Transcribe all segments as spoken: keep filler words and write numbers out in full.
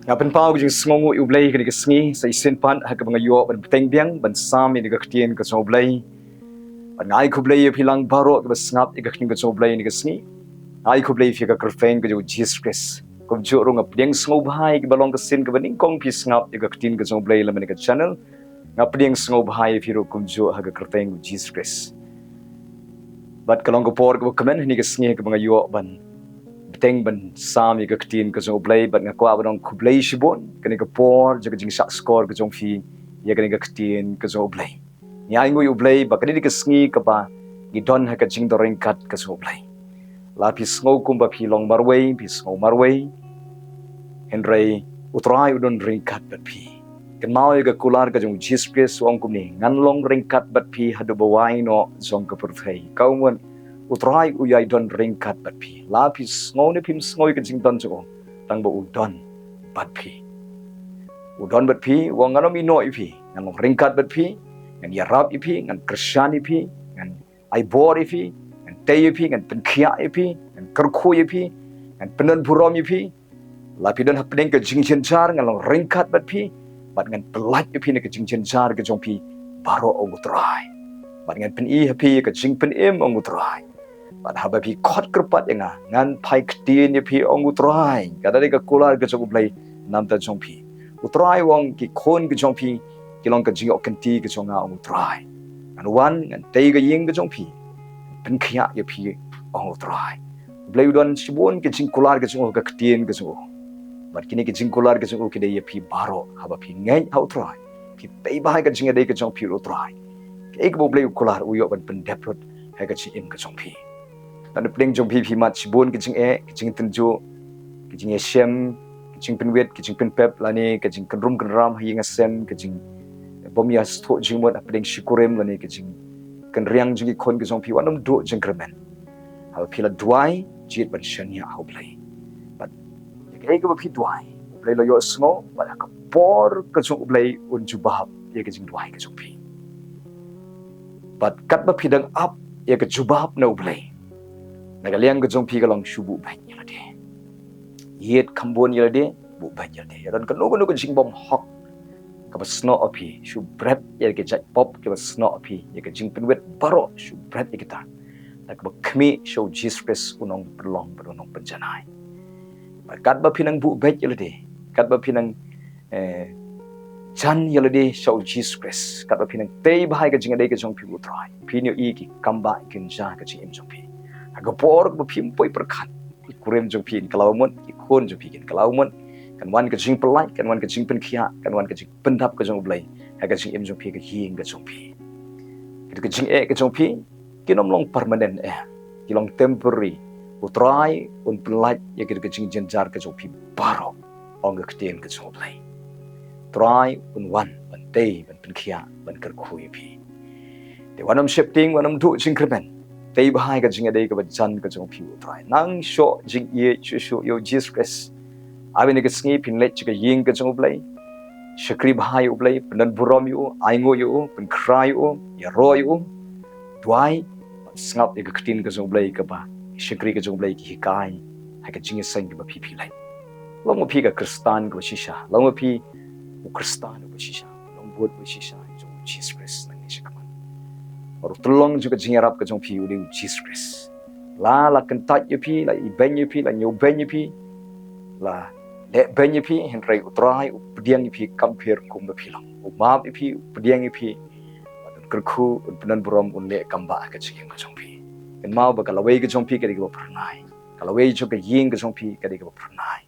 Nga pynpaw ka jingsngewnguh ïa U Blei kane ka sngi, sa shisien pat ha kaba nga ïoh ban bteng biang ban sam ïa ka ktien ka jong U Blei. Bad nga ai khublei ïa phi lang baroh kiba sngap ïa ka ktien ka jong U Blei kane ka sngi. Nga ai khublei ïa phi ha ka kyrteng ka jong U Jisu Khrist. Kumjuh ruh nga pdiang sngewbha ïa kiba long ka sien kaba nyngkong phi sngap ïa ka ktien ka jong U Blei lem ha kane ka channel. Nga pdiang sngewbha ïa phi ruh kumjuh ha ka kyrteng U Jisu Khrist. Bad ka long ka por kaba kmen ha kane ka sngi kaba nga ïoh ban bteng ban sam ïa ka ktien ka jong U Blei, bad nga kwah ban ong khublei shibun ha kane ka por jong ka jingshahshkor ka jong phi ïa kane ka ktien ka jong U Blei. Ngi ainguh ïa U Blei ba kane ka dei ka sngi kaba ngi don ha ka jingdon ryngkat ka jong U Blei. La phi sngew kumba phi long marwei, phi sngew marwei, hynrei U Trai u don ryngkat bad phi. Kynmaw ïa ka kular ka jong U Jisu Khrist, u ong kumne, ngan long ryngkat bad phi haduh ba wai noh jong ka pyrthei. Kumne, U Trai u ïai don ryngkat bad phi. La phi sngew ne phim sngew ïa ka jingdon jong u, tang ba u don bad phi. U don bad phi, u ong ngan ym ïehnoh ïa phi, ngan long ryngkat bad phi, ngan ïarap ïa phi, ngan kyrshan ïa phi, ngan ai bor ïa phi, ngan tei ïa phi, ngan pynkhiah ïa phi, ngan kyrkhu ïa phi, ngan pyndonburom ïa phi. La phi don hapdeng ka jingjynjar, ngan long ryngkat bad phi, bad ngan pyllait ïa phi na ka jingjynjar ka jong phi baroh, ong U Trai. Bad ngan pyni ha phi ïa ka jingpynim, ong U Trai. Bad haba phi khot kyrpad ïa nga, ngan phai ktien ïa phi, ong U Trai. Kata dei ka kular ka jong U Blei namar jong phi. U Trai u ong ki khun ka jong phi ki long ka jingïoh kynti ka jong nga, ong U Trai. Ngan wan ngan tei ka ïing ka jong phi, pynkhiah ïa phi, ong U Trai. U Blei u don shibun ki jingkular ka jong u ha ka ktien ka jong u. Bad kine ki jingkular ka jong u ki dei ïa phi baroh, haba phi ngeit ha U Trai, phi tei bha ïa ka jingïadei ka jong phi U Trai. Kaei kaba U Blei u kular u ïoh ban pyndep lut ha ka jingim ka jong phi. Lada pdeng jong phi phi mad shibun ki jingeh, ki jingtynjuh, ki jingïashem, ki jingpynwit, ki jingpynpep, lane ka jingkynrum kynram ha ïing ha sem, ka jingbym ïa sngewthuh jingmut hapdeng shi kurim, lane ka jingkynriang jong ki khun ka jong phi, wat nym duh jingkyrmen. Haba phi la duwai, jied ban shaniah ha U Blei. Bad ïa kaei kaba phi duwai, U Blei u la ïohsngew, bad ha ka por ka jong U Blei un jubab ïa ka jingduwai ka jong phi. Bad katba phi dang ap ïa ka jubab na U Blei, na ka liang ka jong phi ka long shu buh beit ïa lade. Ïit kham bun ïa lade, buh beit ïa lade. Ïa don kano kano ka jingbymhok kaba snoh ha phi, shu bret ïa ka jaitbynriew kaba snoh ha phi, ïa ka jingpynwit baroh shu bret ïa kita. Da kaba khmih sha U Jisu Khrist u nongpynlong bad u nongpynjanai. Bad katba phi nang buh beit ïa lade, katba phi nang, eh, jan ïa lade sha U Jisu Khrist, katba phi nang tei bha ïa ka jingïadei ka jong phi bad U Trai, phin ïohi ki kambah kin jia ha ka jingim jong phi. Ha ka por ba phim poi pyrkhat, ki kurim jong phi kin kylla mut, ki khun jong phi kin kylla mut. Kan wan ka jingpyllait, kan wan ka jingpynkhiah, kan wan ka jingpyndap ka jong U Blei ha ka jingim jong phi, ka ïing ka jong phi. Kita ki jingeh ka jong phi kin ym long permanent eh, ki long temporary. U Trai un pyllait ïa kita ki jingjynjar ka jong phi baroh, ong ka ktien ka jong U Blei. U Trai un wan ban tei, ban pynkhiah, ban kyrkhu ïa phi. Te wat nym sheptieng, wat nym duh jingkyrmen. Tei bha ïa ka jingïadei kaba jan ka jong phi bad U Trai. Nang shoh jingïeit shuh shuh ïa U Jisu Khrist. Haba kane ka sngi phin leit sha ka ïing ka jong U Blei, shakri bha ïa U Blei, pyndonburom ïa u, ainguh ïa u, pynkhreh ïa u, ïaroh ïa u, duwai, sngap ïa ka ktien ka jong U Blei kaba ki shakri ka jong U Blei ki hikai ha ka jingïaseng kaba phi phi leit. Long ma phi ka Khristan kaba shisha, long ma phi u Khristan uba shisha, long bud uba shisha jong U Jisu Khrist nangne shakhmat. Bad u tyllong jong ka jingïarap ka jong phi u dei U Jisu Khrist. La la kyntait ïa phi, la ibeiñ ïa phi, la ñiewbeiñ ïa phi, la lehbeiñ ïa phi, hynrei U Trai u pdiang ïa phi kam pher kumba phi long. U map ïa phi, u pdiang ïa phi, bad un kyrkhu, un pyndonburom, un leh kambah ha ka jingim ka jong phi. Kynmaw ba ka lawei ka jong phi ka dei kaba phyrnai. Ka lawei jong ka ïing ka jong phi ka dei kaba phyrnai.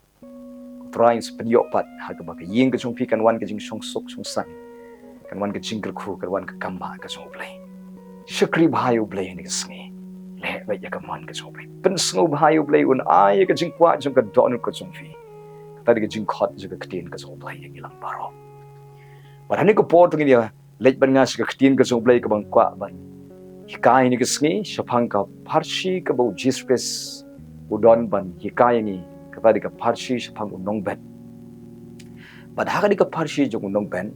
U Trai un sa pynïoh pat ha kaba ka ïing ka jong phi kan wan ka jingshongsuk shongsaiñ, kan wan ka jingkyrkhu, kan wan ka kambah ka jong U Blei. Shakri bha ïa U Blei ha kane ka sngi. Leh beit ïa ka mon ka jong U Blei. Pynsngew bha ïa U Blei, un ai ïa ka jingkwah jong ka dohnud ka jong phi. Kata dei ka jingkhot jong ka ktien ka jong U Blei ïa ngi lang baroh. Bad ha kane ka por to ngin ïa leit bad nga sha ka ktien ka jong U Blei kaba nga kwah ban hikai ha kane ka sngi, shaphang ka pharshi kaba U Jisu Khrist u don ban hikai ïa ngi, kata dei ka pharshi shaphang u nongbet. Bad ha kane ka pharshi jong u nongbet,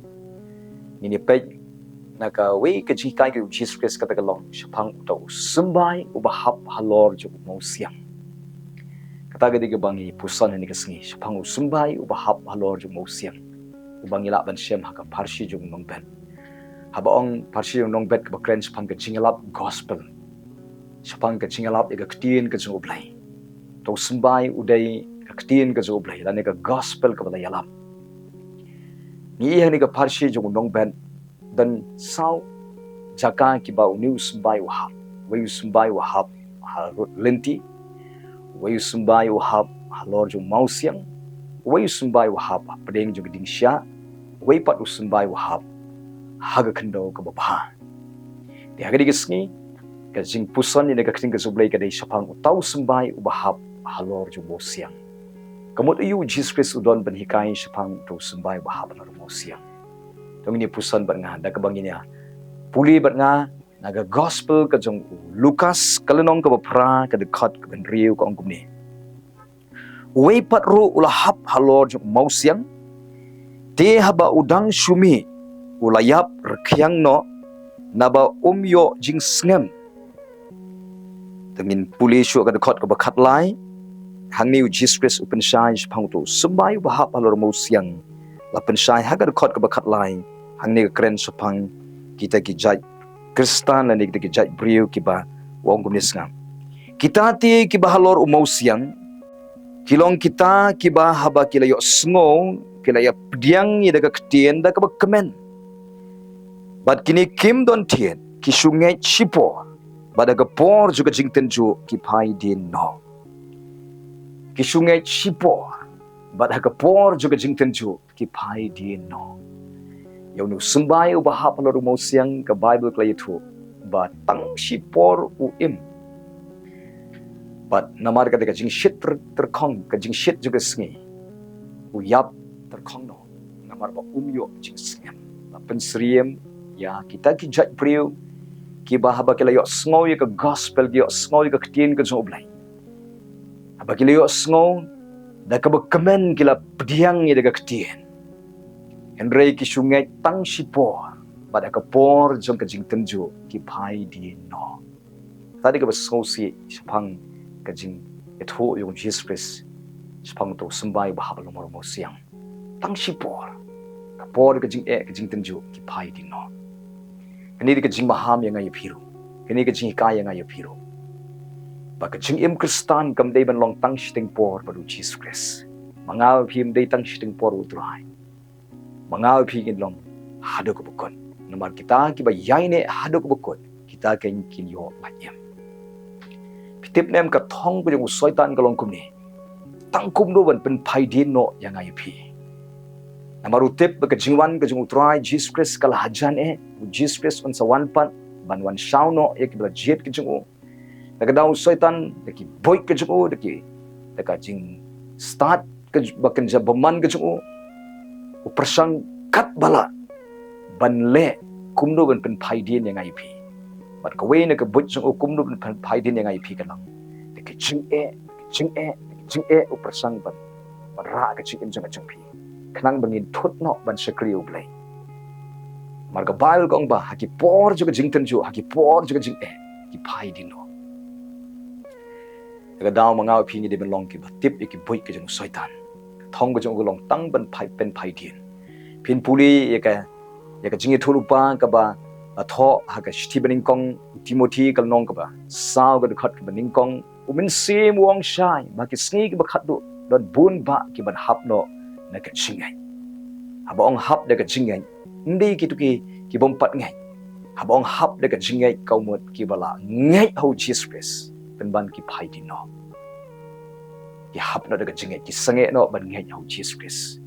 ngin ïa peit na kawei ka jinghikai ka U Jisu Khrist, kata ka long shaphang uta u symbai uba hap halor jong u mawsiang. Kata ka dei kaba ngi puson ha kane ka sngi shaphang u symbai uba hap halor jong u mawsiang, uba ngi lah ban shem ha ka pharshi jong u nongbet. Haba ong pharshi jong u nongbet kaba kren shaphang ka jingïalap gospel, shaphang ka jingïalap ïa ka ktien ka jong U Blei. To u symbai u dei ka ktien ka jong U Blei lane ka gospel kaba la ïalap. Ngi ïohi ha kane ka pharshi jong u nongbet, don saw jaka kiba une u symbai u hap. Uwei u symbai u hap ha rud lynti, uwei u symbai u hap halor jong u mawsiang, uwei u symbai u hap hapdeng jong ka dingshiah, uwei pat u symbai u hap ha ka khyndew kaba bha. Te ha kane ka sngi ka jingpuson ïa kane ka ktien ka jong U Blei ka dei shaphang uta u symbai uba hap halor jong u mawsiang. Ka mut aiu u Jisu Khrist u don ban hikai shaphang uta u symbai uba hap halor u mawsiang? To ngin ïa puson bad nga da kaba ngin ïa pule bad nga na ka gospel ka jong u Lukas ka lynnong kaba phra ka dkhot kaba hynriew, ka ong kumne: Uwei pat ruh u la hap halor jong u mawsiang, te haba u dang shu mih u la ïap rkhiang noh, naba um ïoh jingsngem. Te ngin pule shuh ka dkhot kaba khatlai. Hangne u Jisu Khrist u pynshai shaphang uta u symbai uba hap halor u mawsiang. La pynshai ha ka dkhot kaba khatlai, hangne ka kren shaphang kita ki jait Khristan lane kita ki jait briew kiba, u ong kumne: Sngap, kita te kiba halor u mawsiang ki long kita kiba haba ki la ïohsngew ki la ïa pdiang ïa da ka ktien da kaba kmen. Bad kine kim don thied, ki shu ngeit shipor, bad ha ka por jong ka jingtynjuh ki phai dien noh. Ki shu ngeit shipor, bad ha ka por jong ka jingtynjuh ki phai dien noh. Ïa une u symbai uba hap halor u mawsiang ka Baibl ka la ïathuh ba tang shipor u im. Bad namar kata ka jingshit tyr-, tyrkhong, ka jingshit jong ka sngi, u ïap tyrkhong noh, namar ba um ïoh jingsngem. La pynsyriem ïa kita ki jait briew kiba haba ki la ïohsngew ïa ka gospel, ki ïohsngew ïa ka ktien ka jong U Blei, haba ki la ïohsngew, da kaba kmen ki la pdiang ïa da ka ktien. Hynrei ki shu ngeit tang shipor, bad ha ka por jong ka jingtynjuh ki phai dien noh. Kata dei kaba sngewsih shaphang ka jingïathuh jong u Jisu Khrist shaphang uta u symbai uba hap halor u mawsiang. Tang shipor, ka por ka jingeh ka jingtynjuh ki phai dien noh. Kane dei ka jingmaham ïa nga ïa phi ruh. Kane ka jinghikai ïa nga ïa phi ruh, ba ka jingim Khristan kam dei ban long tang shiteng por bad u Jisu Khrist. Ma nga ma phi ym dei tang shiteng por u Trai. Ma nga ma phi ngin long haduh kaba kut. Namar kita kiba ïaineh haduh kaba kut, kita kin ïoh ba im. Phi tip ne em, ka thong ka jong u Soitan ka long kumne: tang kumno ban pynphai dien noh ïa nga ïa phi. Namar u tip ba ka jingwan ka jong u Trai Jisu Khrist ka la hajan eh, u Jisu Khrist un sa wan pat ban wan shaw noh ïa kiba la jied ka jong u. Da ka daw u Soitan, da ki buit ka jong u, da ki, da ka jingstad ka j-, ba kynja bymman ka jong u, u pyrshang katba lah ban leh kumno ban pynphai dien ïa nga ïa phi. Bad kawei na ka buit jong u kumno ban pynphai dien ïa nga ïa phi ka long da ka jingeh, da ka jingeh, da ka jingeh u pyrshang ban, ban rah ka jingim jong nga jong phi, khnang ba ngin thut noh ban shakri ïa U Blei. Namar ka Baibl ka ong ba ha ki por jong ka jingtynjuh, ha ki por jong ka jingeh, ki phai dien noh. Da ka daw ma nga ma phi ngi dei ban long kiba tip ïa ki buit ka jong u Soitan. Ka thong ka jong u ka long tang ban phai, pynphai dien. Phin pule ïa ka, ïa ka jingïathuhlypa kaba la thoh ha ka shithi banyngkong u Timothi ka lynnong kaba saw ka dkhot kaba nyngkong. U Mynsiem u ong shai ba ki sngi kiba khatduh don bun bah kiban hap noh na ka jingngeit. Haba ong hap da ka jingngeit, ym dei kito ki, ki bym pat ngeit. Haba ong hap da ka jingngeit, ka mut kiba la ngeit ha u Jisu Khrist, pynban ki phai dien noh. Ki hap noh da ka jingngeit, ki sangeh noh ban ngeit ha u Jisu Khrist.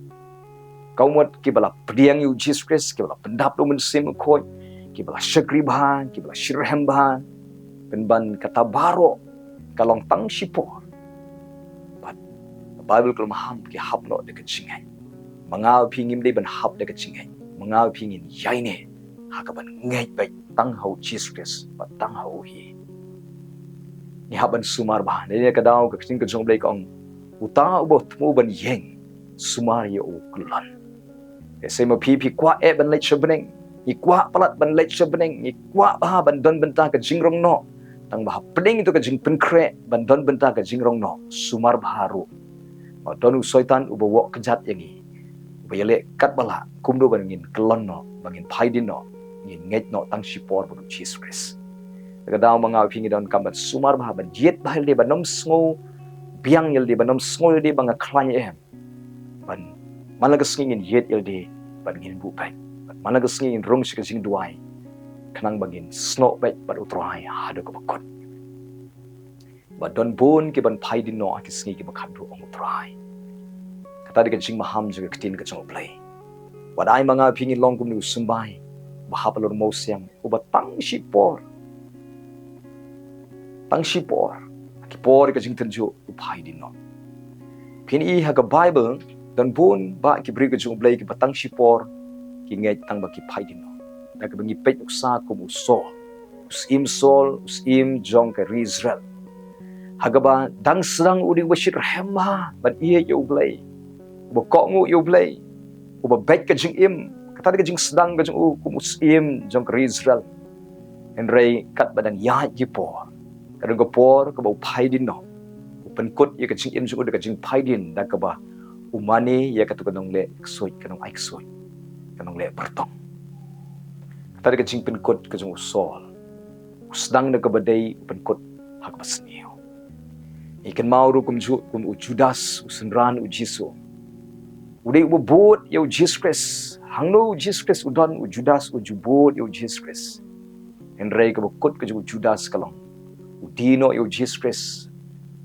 Ka mut kiba la pdiang ïa u Jisu Khrist, kiba la pyndap da u Mynsiem Bakhuid, kiba la shakri bha, kiba la shitrhem bha, pynban kata baroh ka long tang shipor. Bad ka Baibl ka la maham ki hap noh da ka jingngeit. Ma nga ma phi ngim dei ban hap da ka jingngeit. Ma nga ma phi ngin ïaineh ha kaban ngeit beit tang ha u Jisu Khrist bad tang ha u hi. Ngi hap ban sumar bha. Dei na ka daw ka ktien ka jong U Blei ka ong, uta uba thmu ban ïeng, sumar ïa u kyllon. Te sa ma phi, phi kwah eh ban leit sha bneng, ngi kwah palat ban leit sha bneng, ngi kwah bha ban don bynta ka jingrong noh, Tang ba hapdeng ïa ka jingpynkhreh ban don bynta ka jingrong noh, sumar bha ruh ba don u Soitan uba wok kjat ïa ngi, uba ïaleh katba lah kumno ban ngin kyllon noh, ban ngin phai dien noh, ngin ngeit noh tang shipor bad u Jisu Khrist. Ka daw ma nga u phi ngi donkam ban sumar bha, ban jied bha ïalade, ban ym sngew biang ïalade, ban ym sngew ïalade ba nga khlaiñ em. Ban man la ka sngi ngin jied ïalade, ban ngin buh beit, ban man la ka sngi ngin rung sha ka jingduwai, khnang ba ngin snoh beit bad u Trai haduh kaba kut. Ba don bun ki ban phai dien noh ha ki sngi kiba khatduh, ong u Trai. Kata dei ka jingmaham jong ka ktien ka jong u Blei. Wat ai ma nga u phi ngin long kumne u symbai ba hap halor mawsiang, uba tang shipor, tang shipor, ha ki por ka jingtynjuh u phai dien noh. Phin i ha ka Bible, don bun bah ki briew ka jong u Blei kiba tang shipor ki ngeit tang ba ki phai dien noh. Da kaba ngi peit nuksa kum u Saul, u syiem Saul, u syiem jong ka ri Israel. Ha kaba dang sdang u dei uba shitrhem bha ban ïeit ïa u Blei, uba kohnguh ïa u Blei, uba beit ka jingim. Kata dei ka jingsdang ka jong u kum u syiem jong ka ri Israel. Hynrei katba dang ïaid ki por, ka don ka por kaba u phai dien noh. U pynkut ïa ka jingim jong u da ka jingphai dien, da kaba u mane ïa kato ka nongleh ksuid, ka nongai ksuid, ka nongleh byrtong. Kata dei ka jingpynkut ka jong u Saul. U sdang da kaba dei, u pynkut ha kaba sniew. Ngi kynmaw ruh kumjuh kum u Judas, u synran u Jisu. U dei uba bud ïa u Jisu Khrist. Hangno u Jisu Khrist u don, u Judas u ju bud ïa u Jisu Khrist. Hynrei kaba kut ka jong u Judas ka long, u die noh ïa u Jisu Khrist,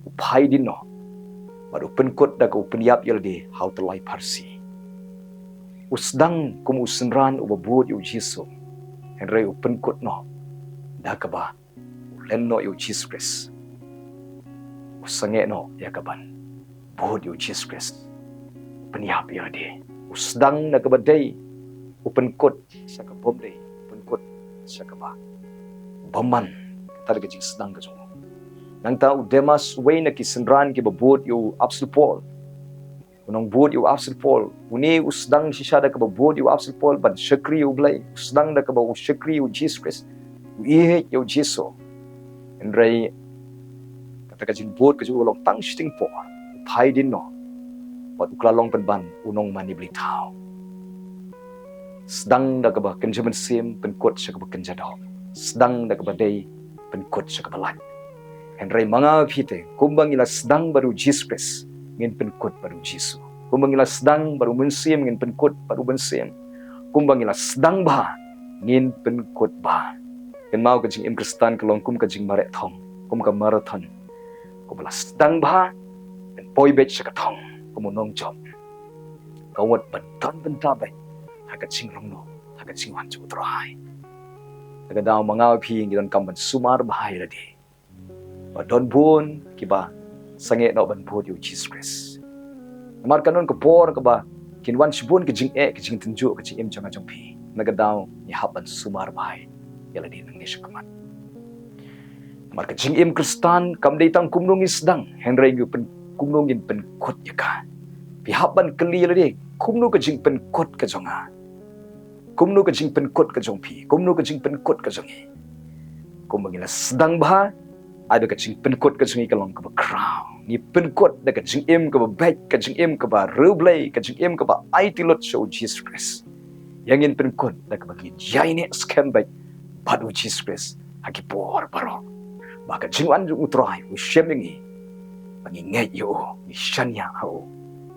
u phai dien noh, bad u pynkut da kaba u pynïap ïalade ha u tyllai pharsi. U sdang kum u synran uba bud ïa u Jisu, hynrei u pynkut noh da kaba u len noh ïa u Jisu Khrist. U sangeh noh ïa ka ban bud ïa u Jisu Khrist, u pynïap ïalade. U sdang da kaba dei, u pynkut sha kaba ym dei, u pynkut sha kaba bymman. Kata dei ka jingsdang ka jong u. Nangta u Demas, uwei na ki synran kiba bud ïa u apostol Paul, u nongbud ïa u apostol Paul, une u sdang shisha da kaba bud ïa u apostol Paul ban shakri ïa u Blei, u sdang da kaba u shakri ïa u Jisu Khrist, u ïeit ïa u Jisu. Hynrei kata ka jingbud ka jong u ka long tang shiteng por, u phai dien noh, bad u kylla long pynban u nongmane blei thaw. Sdang da kaba kynja mynsiem, pynkut sha kaba kynja doh. Sdang da kaba dei, pynkut sha kaba lait. Hynrei ma nga phi te, kumba ngi la sdang bad u Jisu Khrist, ngin pynkut bad u Jisu. Kumba ngi la sdang bad u Mynsiem, ngin pynkut bad u Mynsiem. Kumba ngi la sdang bha, ngin pynkut bha. Kynmaw ka jingim Khristan ka long kum ka jingmareh thong, kum ka marathon. Kumba la sdang bha, ngin poi beit sha ka thong kum u nongjop. Ka mut ban don bynta beit ha ka jingrong noh, ha ka jingwan jong u Trai. Te ka daw ma nga phi ngi donkam ban sumar bha ïalade. Ba don bun kiba sangeh noh ban bud ïa u Jisu Khrist. Namar kan don ka por kaba kin wan shibun ka jingeh, ka jingtynjuh, ka jingim jong nga jong phi. Na ka daw ngi hap ban sumar bha ïalade nangne shakhmat. Namar ka jingim Khristan kam dei tang kumno ngi sdang, hynrei ngi pyn, kumno ngin pynkut ïa ka. Phi hap ban kylli ïalade, kumno ka jingpynkut ka jong nga? Kumno ka jingpynkut ka jong phi? Kumno ka jingpynkut ka jong ngi? Kumba ngi la sdang bha, ai ba ka jingpynkut ka jong ngi ka long kaba khraw. Ngi pynkut da ka jingim kaba beit, ka jingim kaba riewblei, ka jingim kaba aiti lut sha u Jisu Khrist. Ïa ngin pynkut da kaba ngin ïaineh skhem beit bad u Jisu Khrist ha ki por baroh. Ba ka jingwan jong u Trai u shem ïa ngi, ba ngi ngeit ïa u, ngi shaniah ha u,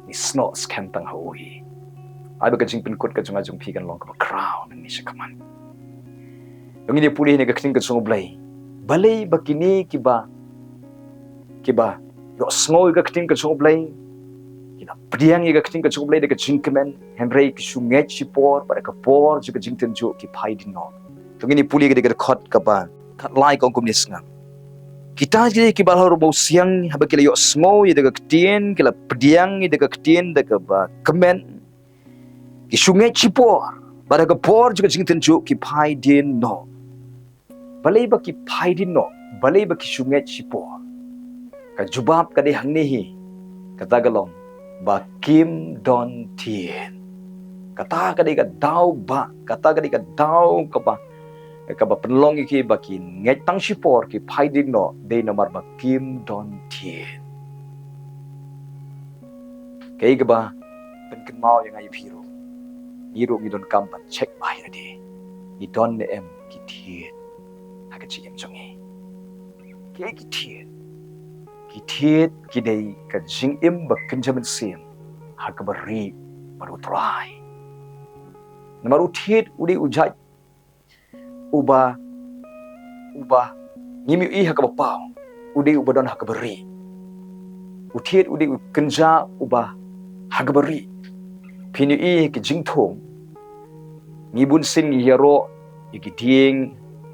ngi snoh skhem tang ha u hi. Ai ba ka jingpynkut ka jong nga jong phi kan long kaba khraw nangne shakhmat. Ïa ngin ïa pule ha kane ka ktien ka jong u Blei. Balei ba kine kiba, kiba ïohsngew ïa ka ktien ka jong u Blei, kiba pdiang ïa ka ktien ka jong u Blei da ka jingkmen, hynrei ki shu ngeit shipor, bad ha ka por jong ka jingtynjuh ki phai dien noh. Ïa ngin ïa pule ka dei ka dkhot kaba khatlai, ka ong kumne, sngap. Kita ki dei kiba halor u mawsiang, haba ki la ïohsngew ïa da ka ktien, ki la pdiang ïa da ka ktien da kaba kmen, ki shu ngeit shipor, bad ha ka por jong ka jingtynjuh ki phai dien noh. Balei ba ki phai dien noh? Balei ba ki shu ngeit shipor? Ka jubab ka dei hangne hi. Kata ka long ba kim don ktien. Kata ka dei ka daw ba, kata ka dei ka daw kaba kaba pynlong ïa ki ba ki ngeit tang shipor, ki phai dieng noh, dei namar ba kim don thied. Kaei kaba pynkynmaw ïa nga ïa phi ruh, ngi ruh ngi donkam ban check bha ïa lade, ngi don ne em ki thied ha ka jingim jong ngi. Kiei ki thied? Ki thied ki dei ka jingim ba kynja mynsiem ha kaba rieh bad U Trai. Namar u thied u dei u jait uba, uba ngim ïohi ha kaba paw, u dei uba don ha kaba rieh. U thied u dei u kynja uba ha kaba rieh. Phin ïohi ha ki jingthung, ngi bunsien ngi ïaroh ïa ki dieng,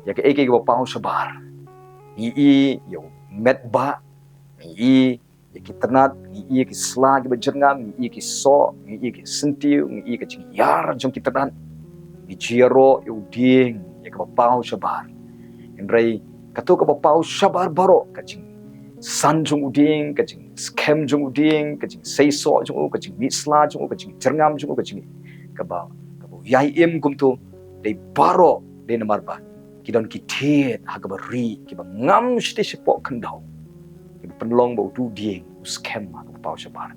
ïa kaei kaei kaba paw shabar. Ngi ïohi ïa u met ba, ngi ïohi ïa ki tnat, ngi ïohi ïa ki sla kiba jyrngam, ngi ïohi ïa ki soh, ngi ïohi ïa ki syntiew, ngi ïohi ïa ka jingïar jong ki tnat. Ngi ju ïaroh ïa u dieng, ïa kaba paw shabar. Hynrei kato kaba paw shabar baroh, ka jingsan jong u dieng, ka jingskhem jong u dieng, ka jingseisoh jong u, ka jingmih sla jong u, ka jingjyrngam jong u, ka jing, kaba, kaba u ïai im kumto, dei baroh dei namar ba ki don ki thied ha kaba rieh, kiba ngam shatei shapoh khyndew, kiba pynlong ba utu u dieng u skhem ha kaba paw shabar.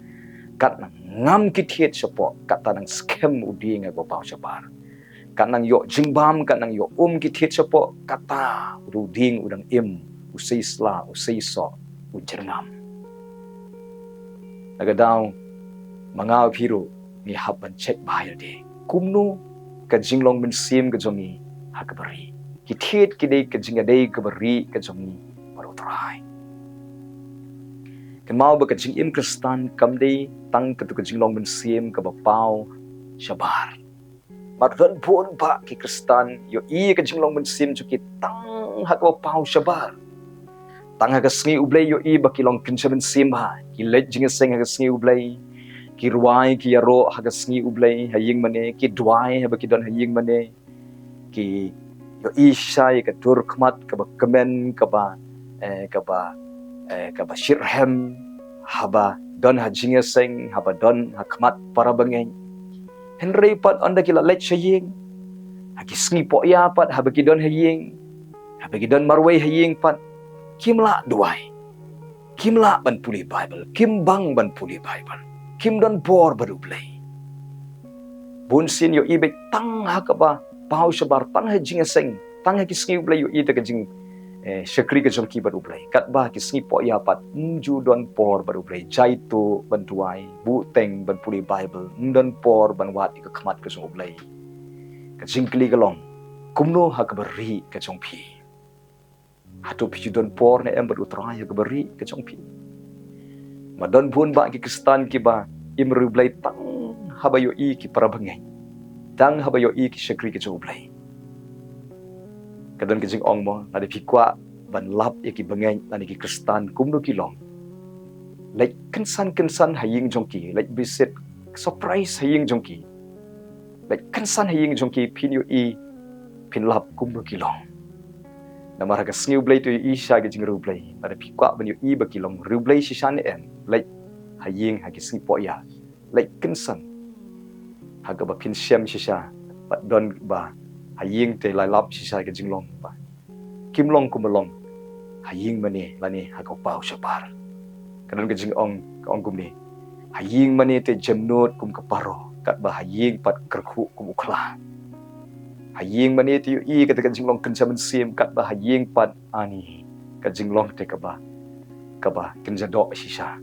Katba ngam ki thied shapoh, katba nang skhem u dieng ha kaba paw shabar. Katba nang ïoh jingbam, katba nang ïoh um ki thied shapoh, katba utu u dieng u dang im, u sei sla, u sei soh, u jyrngam. Na ka daw, ma nga bad phi ruh, ngi hap ban check bha ïa lade, kumno ka jinglong mynsiem ka jong ngi ha kaba rieh. Ki thied ki dei ka jingïadei kaba rieh ka jong ngi bad U Trai. Kynmaw ba ka jingim Khristan kam dei tang kato ka jinglong mynsiem kaba paw shabar. Namar don bun bah ki Khristan ïohi ïa ka jinglong mynsiem jong ki tang ha kaba paw shabar. Tang ha ka sngi U Blei ïohi ba ki long kynja mynsiem bha, ki leit jingïaseng ha ka sngi U Blei, ki rwai ki ïaroh ha ka sngi U Blei ha ïing mane, ki duwai haba ki don ha ïing mane, ki ïohi shisha ïa ka dur khmat kaba kmen, kaba, eh, kaba, eh, kaba shitrhem, haba don ha jingïaseng, haba don ha khmat para bangeit. Hynrei pat ynda ki la leit sha ïing, ha ki sngi pohïa pat haba ki don ha ïing, haba ki don marwei ha ïing pat, kim lah duwai, kim lah ban pule Baibl, kim bang ban pule Baibl, kim don bor bad U Blei. Bunsien ïohi beit tang ha kaba paw shabar, tang ha jingïaseng, tang ha ki sngi U Blei ïohi ïa ka jing, eh, shakri ka jong ki bad U Blei. Katba ki sngi pohïa pat ym ju don por bad U Blei, jaitu ban duwai, buhteng ban pule Baibl, ym don por ban wad ïa ka khmat ka jong U Blei. Ka jingkylli ka long, kumno ha kaba rieh ka jong phi? Hato phi ju don por ne em bad U Trai ha kaba rieh ka jong phi? Ma don bun bah ki Khristan kiba im riewblei tang haba ïohi ki para bangeit, tang haba ïohi ki shakri ka jong U Blei. Ka don ka jingong mo, lada phi kwah ban lap ïa ki bangeit lane ki Khristan kumno ki long, leit kynsan kynsan ha ïing jong ki, leit visit, surprise ha ïing jong ki. Leit kynsan ha ïing jong ki, phin ïohi, phin lap kumno ki long. Namar ha ka sngi U Blei to ïohi shisha ki jingriewblei. Lada phi kwah ban ïohi ba ki long riewblei shisha ne em, leit ha ïing ha ki sngi pohïa, leit kynsan ha kaba phin shem shisha, bad don ba ha ïing te la lap shisha ka jinglong ba kim long kumba long ha ïing mane lane ha ka paw shabar. Ka don ka jingong, ka ong kumne: Ha ïing mane te jemnud kum ka paro, katba ha ïing pat kyrkhu kum u khla. Ha ïing mane te ïohi kata ka jinglong kynja mynsiem, katba ha ïing pat ani ka jinglong te kaba, kaba kynja doh shisha.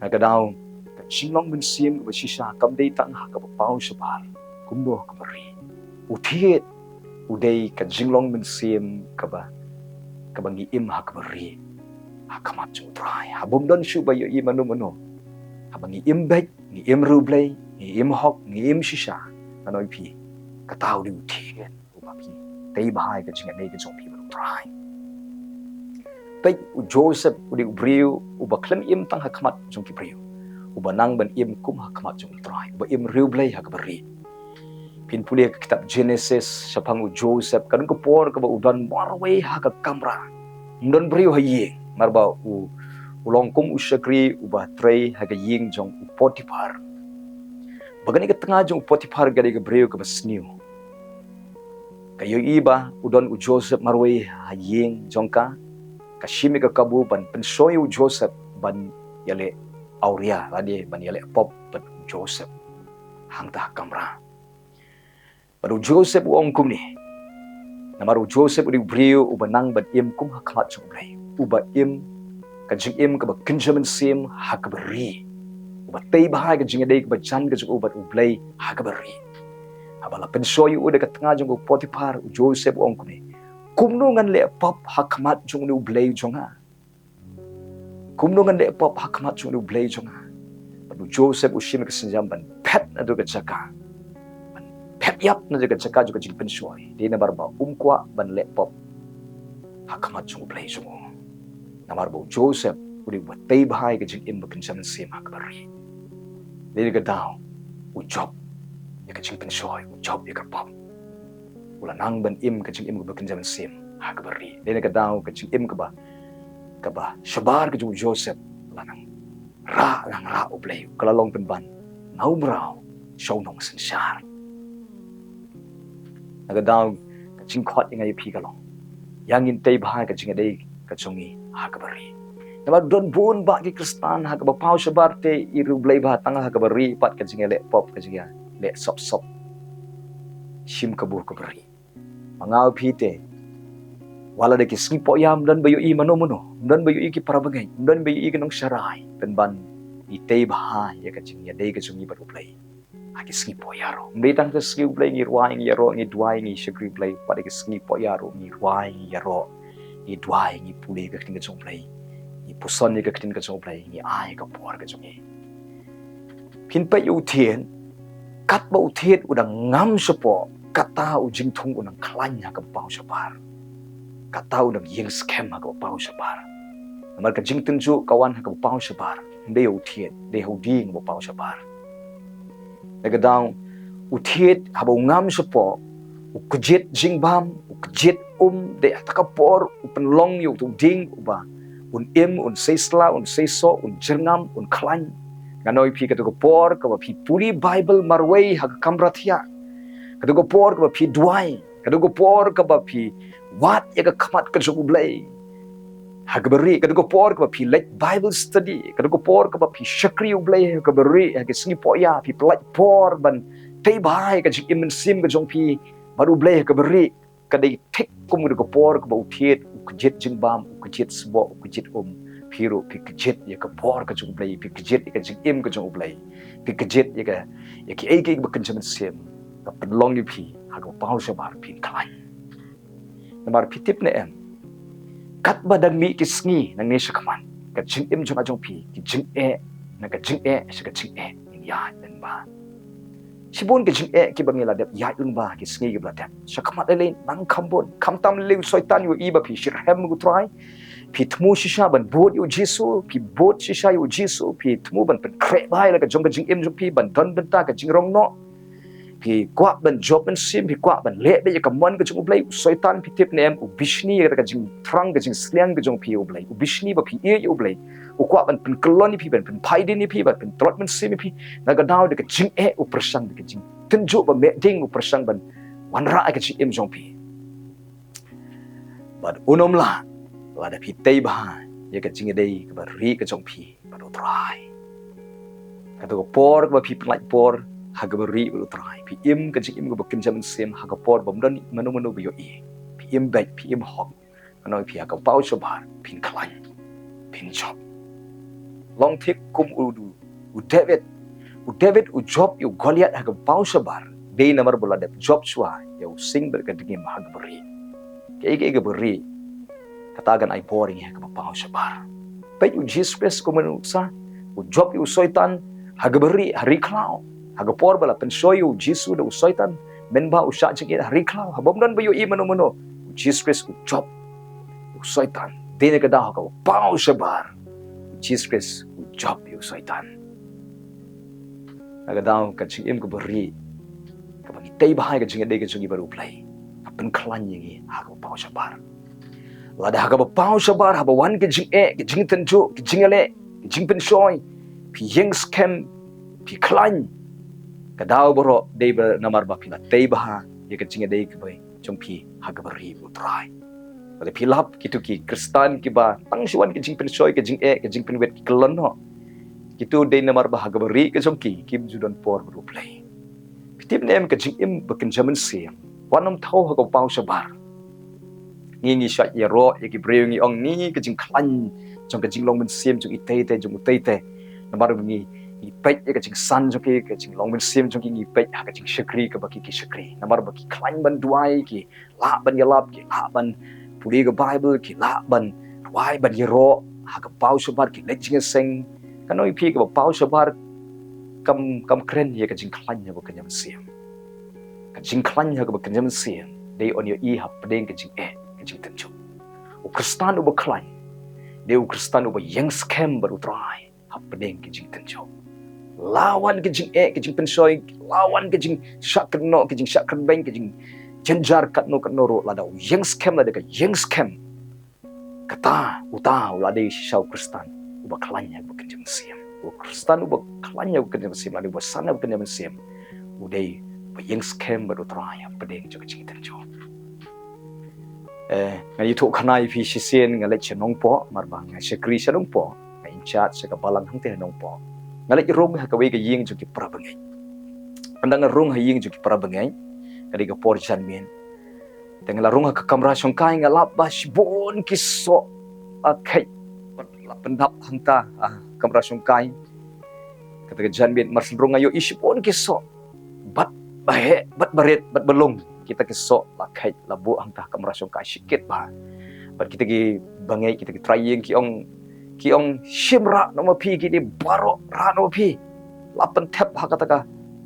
Na ka daw, ka jinglong mynsiem kaba shisha kam dei tang ha kaba paw shabar, kumno ha kaba rieh. U thied u dei ka jinglong mynsiem kaba, kaba ngi im ha kaba rieh ha khmat jong U Trai, ha bym don shuh ba ïohi mano mano. Haba ngi im beit, ngi im riewblei, ngi im hok, ngi im shisha, ngan ong ïa phi, kata u dei u thied uba phi tei bha ïa ka jingïadei ka jong phi bad U Trai. Peit, u Joseph u dei u briew uba khlem im tang ha khmat jong ki briew, uba nang ban im kum ha khmat jong U Trai, uba im riewblei ha kaba rieh. Phin pule ka kitab Genesis, shaphang u Joseph, ka don ka por kaba u don marwei ha ka kamra, ym don briew ha ïing, namar ba u, u long kum u shakri uba trei ha ka ïing jong u Potiphar. Ba kane ka tnga jong u Potiphar ka dei ka briew kaba sniew. Ka ïohi ba u don u Joseph marwei ha ïing jong ka, ka shim ïa ka kabu ban pynshoi u Joseph ban ïaleh awria lane ban ïaleh pop bad u Joseph hangta ha kamra. Bad u Joseph u ong kumne. Namar u Joseph u dei u briew uba nang ban im kum ha khmat jong u Blei. Uba im ka jingim kaba kynja mynsiem ha kaba ri. Uba tei bha ka jingïadei kaba jan ka jong u bad u Blei ha kaba ri. Haba la pynshoi u da ka tnga jong u Potiphar, u Joseph u ong kumne. Kumno ngan leh pop ha khmat jong u Blei jong nga? Kumno ngan leh pop ha khmat jong u Blei jong nga? Bad u Joseph u shim ka sienjam ban phet na ka jaka. Ban phet ïap na ka jaka jong ka jingpynshoi. Dei namar ba um kwah ban leh pop ha khmat jong u Blei jong u. Namar ba u Joseph u dei uba tei bha ïa ka jingim ba kynja mynsiem ha kaba ri. Dei na ka daw u jop ïa ka jingpynshoi, u jop ïa ka pop. U la nang ban im ka jingim kaba kynja mynsiem ha kaba ri. Dei na ka daw ka jingim kaba kaba shabar ka jong u Joseph la nang rah, nang rah u Blei, ka la long pynban na u mraw sha u nongsynshar. Na ka daw ka jingkhot ïa nga ïa phi ka long, ïa ngin tei bha ka jingïadei ka jong ngi ha kaba ri. Namar don bun bah ki Khristan ha kaba paw shabar te i ri u Blei bha tang ha kaba ri pat ka jingïaleh pop, ka jingïaleh sop sop. Shim kabu kaba ri. Ma nga u phi te, wat la da ki sngi poh ïa, ym don ba ïohi mano mano, ym don ba ïohi ki para bangeit, ym don ba ïohi ki nongsharai, pynban ngi tei bha ïa ka jingïadei ka jong ngi bad u Blei. Ha ki sngi poh ïa ruh. Ym dei tang ka sngi u Blei ngi rwai ngi ïaroh ngi duwai ngi shakri u Blei, pat ha ki sngi poh ïa ruh ngi rwai ngi ïaroh ngi duwai ngi pule ka ktien ka jong u Blei. Ngi puson ïa ka ktien ka jong u Blei, ngi ai ka por ka jong ngi. Phin peit ïa u thied, katba u thied u dang ngam shapoh, kata u jingthung u dang khlaiñ ha kaba paw shabar. Kata u dang ïeng skhem ha kaba paw shabar. Namar ka jingtynjuh ka wan ha kaba paw shabar. Ym dei u thied, dei ha u dieng ba paw shabar. Na ka daw u thied haba u ngam shapoh, u kjit jingbam, u kjit um, dei ha kata ka por u pynlong ïa uto u dieng uba un im, un sei sla, un sei soh, un jyrngam, un khlaiñ. Nga ong ïa phi, kato ka por kaba phi pule Baibl marwei ha ka kamra thiah, kato ka por kaba phi duwai, kato ka por kaba phi wad ïa ka khmat ka jong u Blei ha kaba ri, kato ka por kaba phi leit Bible study, kato ka por kaba phi shakri u Blei ha kaba ri, ha ki sngi poh ïa phi pynlait por ban tei bha ïa ka jingim mynsiem ka jong phi bad u Blei ha kaba ri. Ka dei thik kum kato ka por kaba u thied u kjit jingbam, u kjit sboh, u kjit um. Phi ruh phi kjit ïa ka bor ka jong u Blei, phi kjit ïa ka jingim ka jong u Blei, phi kjit ïa ka, ïa kiei kiei kiba kynja mynsiem. Ka pynlong ïa phi ha kaba paw shabar, phin khlaiñ. Namar phi tip ne em, katba dang mih ki sngi nangne shakhmat, ka jingim jong nga jong phi, ki jingeh na ka jingeh sha ka jingeh ngin ïaid lyngba. Shibun ki jingeh kiba ngi la dep ïaid lyngba ki sngi kiba la dep. Shakhmat lei lei nang kham bun, khamtam lei lei u Soitan u ïohi ba phi shitrhem ïa u Trai. Phi thmu shisha ban bud ïa u Jisu, phi bud shisha ïa u Jisu, phi thmu ban pynkhreh bha ïa la ka jong ka jingim jong phi, ban don bynta ka jingrong noh. Phi kwah ban jop mynsiem, phi kwah ban leh beit ïa ka mon ka jong u Blei, u Soitan phi tip ne em, u bishni ïa ka jingthrang ka jingsliang ka jong phi ïa u Blei, u bishni ba phi ïeit ïa u Blei. U kwah ban pynkyllon ïa phi, ban pynphai dien ïa phi, ban pyntlot mynsiem ïa phi. Na ka daw da ka jingeh u pyrshang, da ka jingtynjuh ba meh ding u pyrshang ban wanrah ïa ka jingim jong phi. Bad un ym lah lada phi tei bha ïa ka jingïadei kaba rieh ka jong phi bad u Trai. Kato ka por kaba phi pynlait por ha kaba rieh bad u Trai, phi im ka jingim kaba kynja mynsiem ha ka por bym don mano mano ba ïohi. Phi im beit, phi im hok. Nga ong ïa phi ha kaba paw shabar phin khlaiñ, phin jop. Long thik kum u, u David. U David u jop ïa u Goliath ha kaba paw shabar, dei namar ba u la dep jop shuwa ïa u sing bad ka dngiem ha kaba rieh. Kaei kaei kaba rieh, kata kan ai bor ïa ngi ha kaba paw shabar. Peit u Jisu Khrist kum u nuksa, u jop ïa u Soitan ha kaba rieh, ha ri khlaw. Ha ka por ba la pynshoi ïa u Jisu da u Soitan, mynba u shah jingit ha ri khlaw, haba ym don ba ïohi mano mano, u Jisu Khrist u jop ïa u Soitan. Dei na ka daw ha kaba paw shabar u Jisu Khrist u jop ïa u Soitan. Na ka daw ka jingim kaba rieh, kaba ngi tei bha ïa ka jingïadei ka jong ngi bad u Blei, ka pynkhlaiñ ïa ngi ha kaba paw shabar. Lada ha kaba paw shabar haba wan ka jingeh, ka jingtynjuh, ka jingïaleh, ka jingpynshoi, phi ïeng skhem, phi khlaiñ, ka daw baroh dei ba namar ba phi la tei bha ïa ka jingïadei kaba jong phi ha kaba ri u Trai. Lada phi lap kito ki Khristan kiba tang shu wan ka jingpynshoi, ka jingeh, ka jingpynwit ki kyllon noh. Kito dei namar ba ha kaba ri ka jong ki kim ju don por bad u Blei. Phi tip ne em, ka jingim bakynja mynsiem, wat nym thaw ha ka paw shabar. Ngi ngi shait ïaroh ïa ki briew, ngi ong ngi ka jingkhlaiñ jong ka jinglong mynsiem jong itei itei jong utei itei. Namar ngi ngi peit ïa ka jingsan jong ki, ka jinglong mynsiem jong ki, ngi peit ha ka jingshakri kaba ki ki shakri. Namar ba ki khlaiñ ban duwai, ki lah ban ïalap, ki lah ban pule ka Bible, ki lah ban rwai ban ïaroh ha ka paw shabar, ki leit jingïaseng. Kano ïa phi kaba paw shabar kam kam kren ïa ka jingkhlaiñ ha bakynja mynsiem. Ka jingkhlaiñ ha bakynja mynsiem dei yn ïohi hapdeng ka jingeh, ka jingtynjuh. U Khristan uba khlaiñ dei u Khristan uba ïeng skhem bad u Trai hapdeng ka jingtynjuh. La wan ka jingeh, ka jingpynshoi, la wan ka jingshah kynnoh, ka jingshah kynbeiñ, ka jingjynjar katno katno ruh, lada u ïeng skhem, lada ka ïeng skhem, kata uta u la dei shisha u Khristan uba khlaiñ ha bakynja mynsiem. U Khristan uba khlaiñ ha bakynja mynsiem, lada uba san ha bakynja mynsiem, u dei uba ïeng skhem bad u Trai hapdeng jong ka jingtynjuh. Eh, nga ïathuh khana ïa phi, shisien nga leit sha Nongpoh, namar ba nga shakri sha Nongpoh, nga in charge sha ka balang hangtei ha Nongpoh. Nga leit rung ha kawei ka ïing jong ki para bangeit. Ynda nga rung ha ïing jong ki para bangeit, ka dei ka por janmiet. Te nga la rung ha ka kamra shongkai, nga lap ba shibun ki soh la kheit bad la pyndap hangta ha kamra shongkai. Kata ka janmiet mar shu rung nga ïohi shibun ki soh, bad baheh, bad barit, bad balung. Kita ki soh la kheit la buh hangta ha kamra shongkai shikit bha. Bad kita ki bangeit, kita ki trai ïing ki ong, ki ong, shim rah noh ma phi kine baroh, rah noh ma phi. La pynthep ha kata ka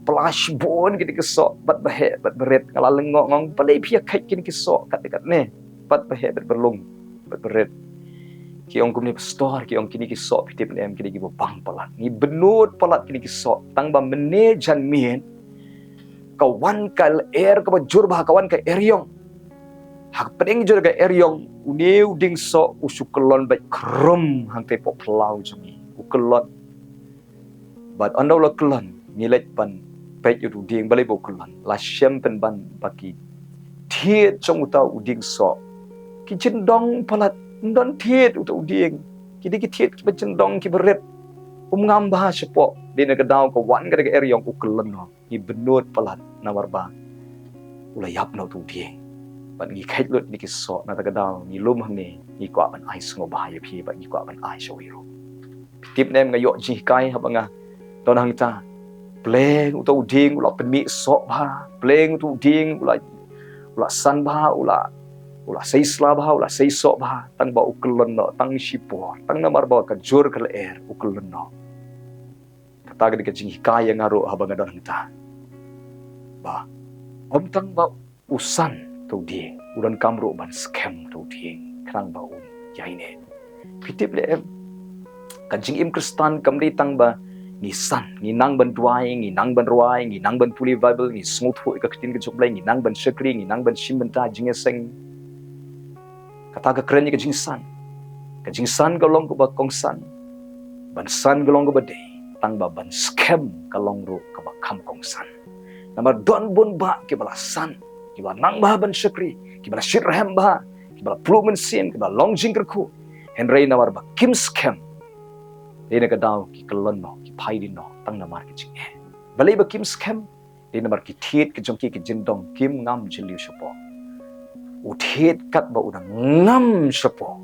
pla shibun kine ki soh bad baheh bad barit. Nga la lyngngoh, nga ong balei phi ïa kheit kine ki soh katne katne bad baheh bad balung bad barit. Ki ong kumne, Pastor, ki ong, kine ki soh phi tip ne em, kine kiba bang palat. Ngi bynnud palat kine ki soh. Tang ba mynne janmiet ka wan ka lyer kaba jur bha, ka wan ka eriong. Hapdeng jur ka eriong une u dieng soh u shu kyllon beit khrum hangtei poh phyllaw jong ngi. U kyllon. Bad ynda u la kyllon, ngi leit ban peit ïa u dieng balei ba u kyllon. La shem pynban ba ki thied jong uta u dieng soh ki jyndong palat, ym don thied uta u dieng. Ki dei ki thied kiba jyndong, kiba rit. Um ngam bha shapoh. Dei na ka daw ka wan kata ka eriong u kyllon noh. Ngi bynnud palat namar ba u la ïap noh uta u dieng. Bad ngi kheit lut kine ki soh, na kata ka daw ngi lum hangne, ngi kwah ban ai sngewbha ïa phi bad ngi kwah ban ai sha uwei ruh. Phi tip ne em, nga ïoh jinghikai haba nga don hangta. Pleng uta u dieng u la pynmih soh bha, pleng uta u dieng u la, u la san bha, u la, u la sei sla bha, u la sei soh bha, tang ba u kyllon noh tang shipor, tang namar ba ka jur ka lyer u kyllon noh. Kata ka dei ka jinghikai ïa nga ruh haba nga don hangta. Ba ym tang ba u san uta u dieng, u donkam ruh ban skhem uta u dieng khnang ba un ïaineh. Phi tip ne em, ka jingim Khristan kam dei tang ba ngi san, ngi nang ban duwai, ngi nang ban rwai, ngi nang ban pule Bible, ngi sngewthuh ïa ka ktien ka jong U Blei, ngi nang ban shakri, ngi nang ban shim bynta jingïaseng. Kata ka kren ïa ka jingsan. Ka jingsan ka long kaba kongsan. Ban san ka long kaba dei, tang ba ban skhem ka long ruh kaba kham kongsan. Namar don bun bah kiba la san, kiba la nang bha ban shakri, kiba la shitrhem bha, kiba la pynlong mynsiem, kiba la long jingkyrkhu. Hynrei namar ba kim skhem, dei na ka daw ki kyllon noh, ki phai dien noh tang namar ki jingeh. Balei ba kim skhem? Dei namar ki thied ki jong ki ki jyndong, kim ngam jylliew shapoh. U thied katba u dang ngam shapoh,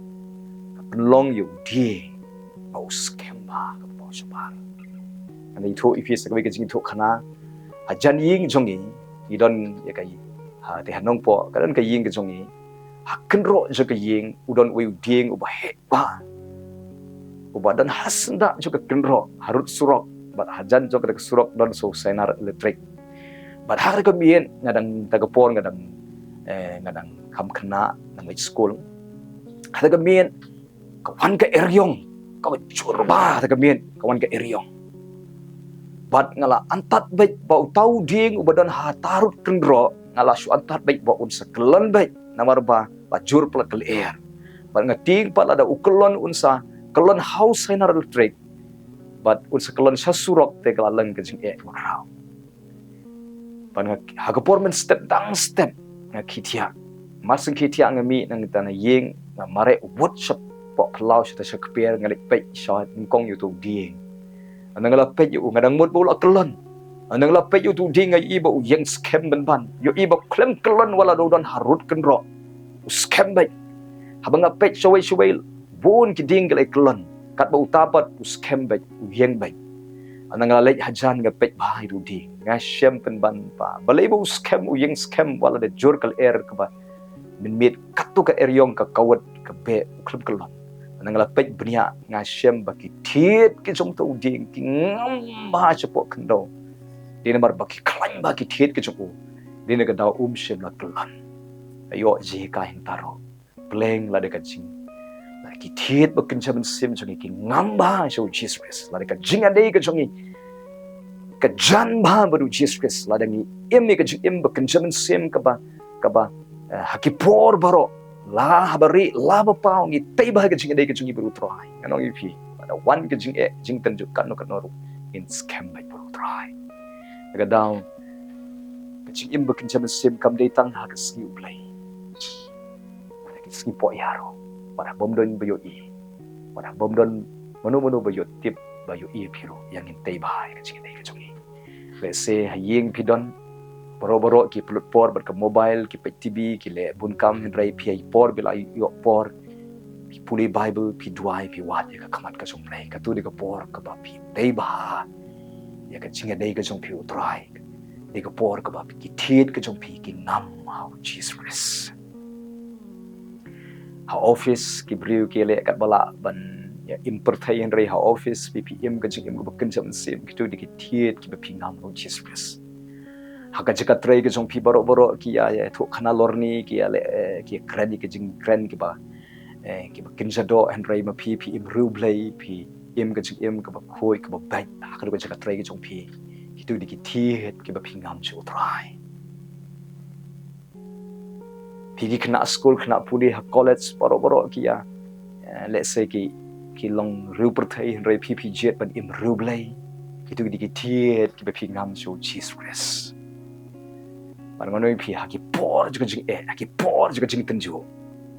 ka pynlong ïa u dieng ba u skhem bha ha ka paw shabar. Ngan ïathuh ïa phi sa kawei ka jingïathuh khana. Ha jan ïing jong ngi, ngi don ïa ka ïing, ha, te ha Nongpoh, ka don ka ïing ka jong ngi. Ha kynroh jong ka ïing u don uwei u dieng uba heh bha, uba don ha syndah jong ka kynroh, harud surok, bad hajan jong ka surok don sa u sainar elektrik. Bad ha kata ka miet nga dang, kata ka por nga dang, eh, nga dang kham khynnah, dang leit skul. Ha kata ka miet ka wan ka eriong, kaba jur bha, ha kata ka miet ka wan ka eriong. Bad nga la antad beit ba uta u dieng uba don ha ta harud kynroh, nga la shu antad beit ba un sa kyllon beit, namar ba la jur palat ka lyer. Bad nga tieng pat lada u kyllon un sa kyllon ha u sainar elektrik, bad un sa kyllon sha surok, te ka la long ka jingeh kaba khraw. Bad nga, ha ka por mynstep dang step, nga khie thiah. Mar shu khie thiah nga mih na kata ka ïing, nga mareh wut shapoh phyllaw sha kata sha kper, nga leit peit sha nyngkong ïa uto u dieng. Nga la peit ïa u, nga dang mut ba u la kyllon. Nga la peit ïa uto u dieng, nga ïohi ba u ïeng skhem pynban. Ïohi ba khlem kyllon wat la u don harud kynroh, u skhem beit. Haba nga peit shawei shawei, bun ki dieng ki la kyllon. Katba uta pat u skhem beit, u ïeng beit. Nga la leit hajan, nga peit bha ïa uto u dieng, nga shem pynban ba balei ba u skhem, u ïeng skhem wat la da jur ka lyer kaba mynmiet katto ka eriong, ka kawut, ka beh, u khlem kyllon. Nga la peit bniah, nga shem ba ki thied ki jong uto u dieng ki ngam bha shapoh khyndew. Dei namar ba ki khlaiñ bha ki thied ki jong u. Dei na ka daw um shym la kyllon. Ïoh jinghikai hangta ruh. Pleng lada ka jing, lada ki thied ba kynja mynsiem jong ngi ki ngam bha sha u Jisu Khrist, lada ka jingïadei ka jong ngi ka jan bha bad u Jisu Khrist, lada ngi im ïa ka jingim ba kynja mynsiem kaba, kaba, eh, ha ki por baroh, la haba rieh, la ba paw, ngi tei bha ïa ka jingïadei ka jong ngi bad u Trai. Ngan ong ïa phi, lada wan ka jingeh, jingtynjuh katno katno ruh, ngin skhem beit bad u Trai. Na ka daw, ka jingim ba kynja mynsiem kam dei tang ha ka sngi U Blei. Wat ha ki sngi poh ïa ruh, wat ha bym don ba ïohi, wat ha bym don mano mano ba ïoh tip, ba ïohi ïa phi ruh, ïa ngin tei bha ïa ka jingïadei ka jong ngi. Lehse ha ïing phi don, baroh baroh ki pynlut por bad ka mobile, ki peit T V, ki leh bun kam, hynrei phi ïoh por, ba la ïoh por, phi pule Bible, phi duwai, phi wad ïa ka khmat ka jong U Blei. Kato dei ka por kaba phi tei bha ïa ka jingïadei ka jong phi u Trai. Dei ka por kaba ki thied ka jong phi ki ngam ha u Jisu Khrist. Ha office ki briew ki leh katba lah ban ïa im pyrthei, hynrei ha office phi, phi im ka jingim kaba kynja mynsiem, kito dei ki thied kiba phi ngam ha u Jisu Khrist. Ha ka jaka trei ka jong phi baroh baroh ki ïa, ïathuh khana lorni, ki ïa leh, eh, ki ïa kren ïa ka jingkren kiba, eh, kiba kynja doh, hynrei ma phi, phi im riewblei, phi im ka jingim kaba khuid, kaba beit ha ka jaka trei ka jong phi. Kito dei ki thied kiba phi ngam sha u Trai. Phi ki khynnah skul, khynnah pule ha college baroh baroh ki ïa, eh, lehse ki, ki long riew pyrthei, hynrei phi, phi jied ban im riewblei. Kito dei ki thied kiba phi ngam sha u Jisu Khrist. Bad ngan ong ïa phi, ha ki por jong ka jingeh, ha ki por jong ka jingtynjuh,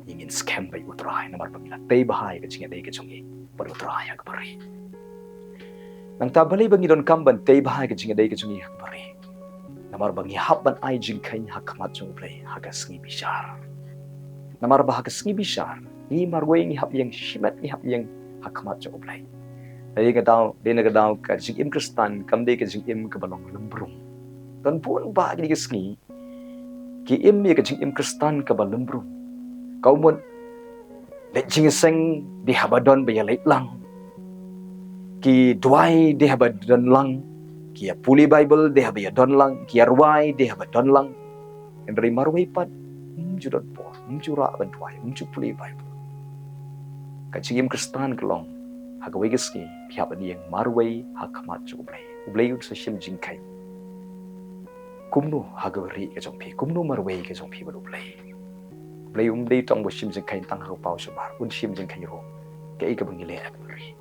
ngin skhem bha ïa u Trai, namar ba ngi la tei bha ïa ka jingïadei ka jong ngi bad u Trai ha kaba rieh. Nangta balei ba ngi donkam ban tei bha ïa ka jingïadei ka jong ngi ha kaba rieh? Namar ba ngi hap ban ai jingkheiñ ha khmat jong u Blei ha ka sngi bishar. Namar ba ha ka sngi bishar, ngi marwei ngi hap ïeng, shimet ngi hap ïeng ha khmat jong u Blei. Dei ka daw, dei na ka daw ka jingim Khristan kam dei ka jingim kaba long lymbrung. Don bun bah kine ki sngi ki im ïa ka jingim Khristan kaba lymbrung. Ka mut leit jingïaseng dei haba don ba ïa leit lang. Ki duwai dei haba don lang. Ki ïa pule Bible dei haba ïa don lang. Ki ïa rwai dei haba don lang. Hynrei marwei pat, ym ju don por, ym ju rah ban duwai, ym ju pule Bible. Ka jingim Khristan ka long, ha kawei ka sngi phi hap ban ïeng marwei ha khmat jong u Blei. U Blei un sa shim jingkheiñ. Kumno ha kaba rieh ka jong phi, kumno marwei ka jong phi bad u Blei? U Blei um dei tang ba shim jingkheiñ tang ha ka paw shabar, un shim jingkheiñ ruh kaei kaba ngi leh ha kaba rieh.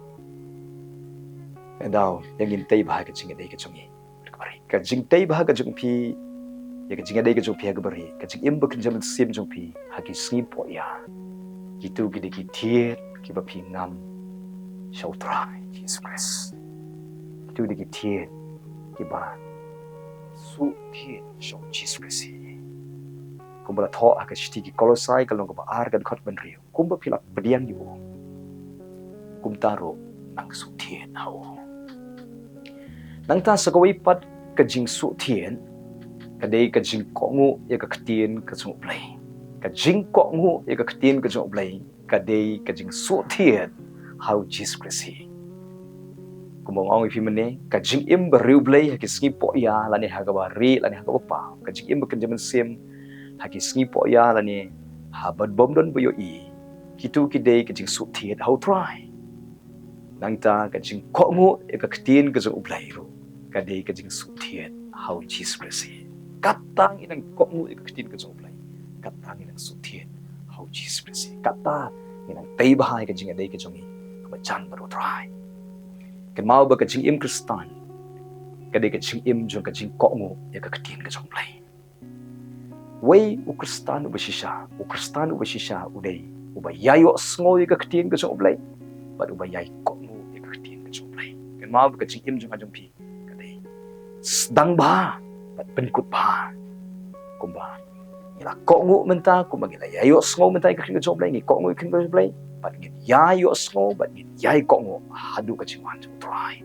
Ngan daw, ïa ngin tei bha ka jingïadei ka jong ngi ha kaba rieh. Ka jingtei bha ka jong phi ïa ka jingïadei ka jong phi ha kaba rieh, ka jingim ba kynja mynsiem jong phi ha ki sngi poh ïa, kito ki dei ki thied kiba phi ngam sha u Trai Jisu Khrist. Kito ki dei ki thied kiba shu thied sha u Jisu Khrist hi. Kumba la thoh ha ka shithi ki Kolosai ka lynnong kaba ar ka dkhot ba hynriew. Kumba phi la pdiang ïa u, kumta ruh nang shu thied ha u. Nangta sa kawei pat ka jingshu thied ka dei ka jingkohnguh ïa ka ktien ka jong u Blei. Ka jingkohnguh ïa ka ktien ka jong u Blei ka dei ka jingshu thied ha u Jisu Khrist hi. Kumba nga ong ïa phi mynne, ka jingim ba riewblei ha ki sngi poh ïa lane ha kaba rieh lane ha kaba paw, ka jingim ba kynja mynsiem ha ki sngi poh ïa lane ha ba bym don ba ïohi, kito ki dei ka jingshu thied ha u Trai. Nangta ka jingkohnguh ïa ka ktien ka jong u Blei ruh ka dei ka jingshu thied ha u Jisu Khrist hi. Kata ngi nang kohnguh ïa ka ktien ka jong u Blei, kata ngi nang shu thied ha u Jisu Khrist hi. Kata ngi nang tei bha ïa ka jingïadei ka jong ngi kaba jan bad u Trai. Kynmaw ba ka jingim Khristan ka dei ka jingim jong ka jingkohnguh ïa ka ktien ka jong u Blei. Wei u Khristan uba shisha, u Khristan uba shisha u dei uba ïai ïohsngew ïa ka ktien ka jong U Blei bad uba ïai kohnguh ïa ka ktien ka jong U Blei. Kynmaw ba ka jingim jong nga jong phi ka dei sdang bha bad pynkut bha. Kumba ngi la kohnguh mynta, kumba ngi la ïai ïohsngew mynta ïa ka ktien ka jong U Blei, ngi kohnguh ïa ka ktien ka jong U Blei bad ngin ïai ïohsngew bad ngin ïai kohnguh haduh ka jingwan jong U Trai.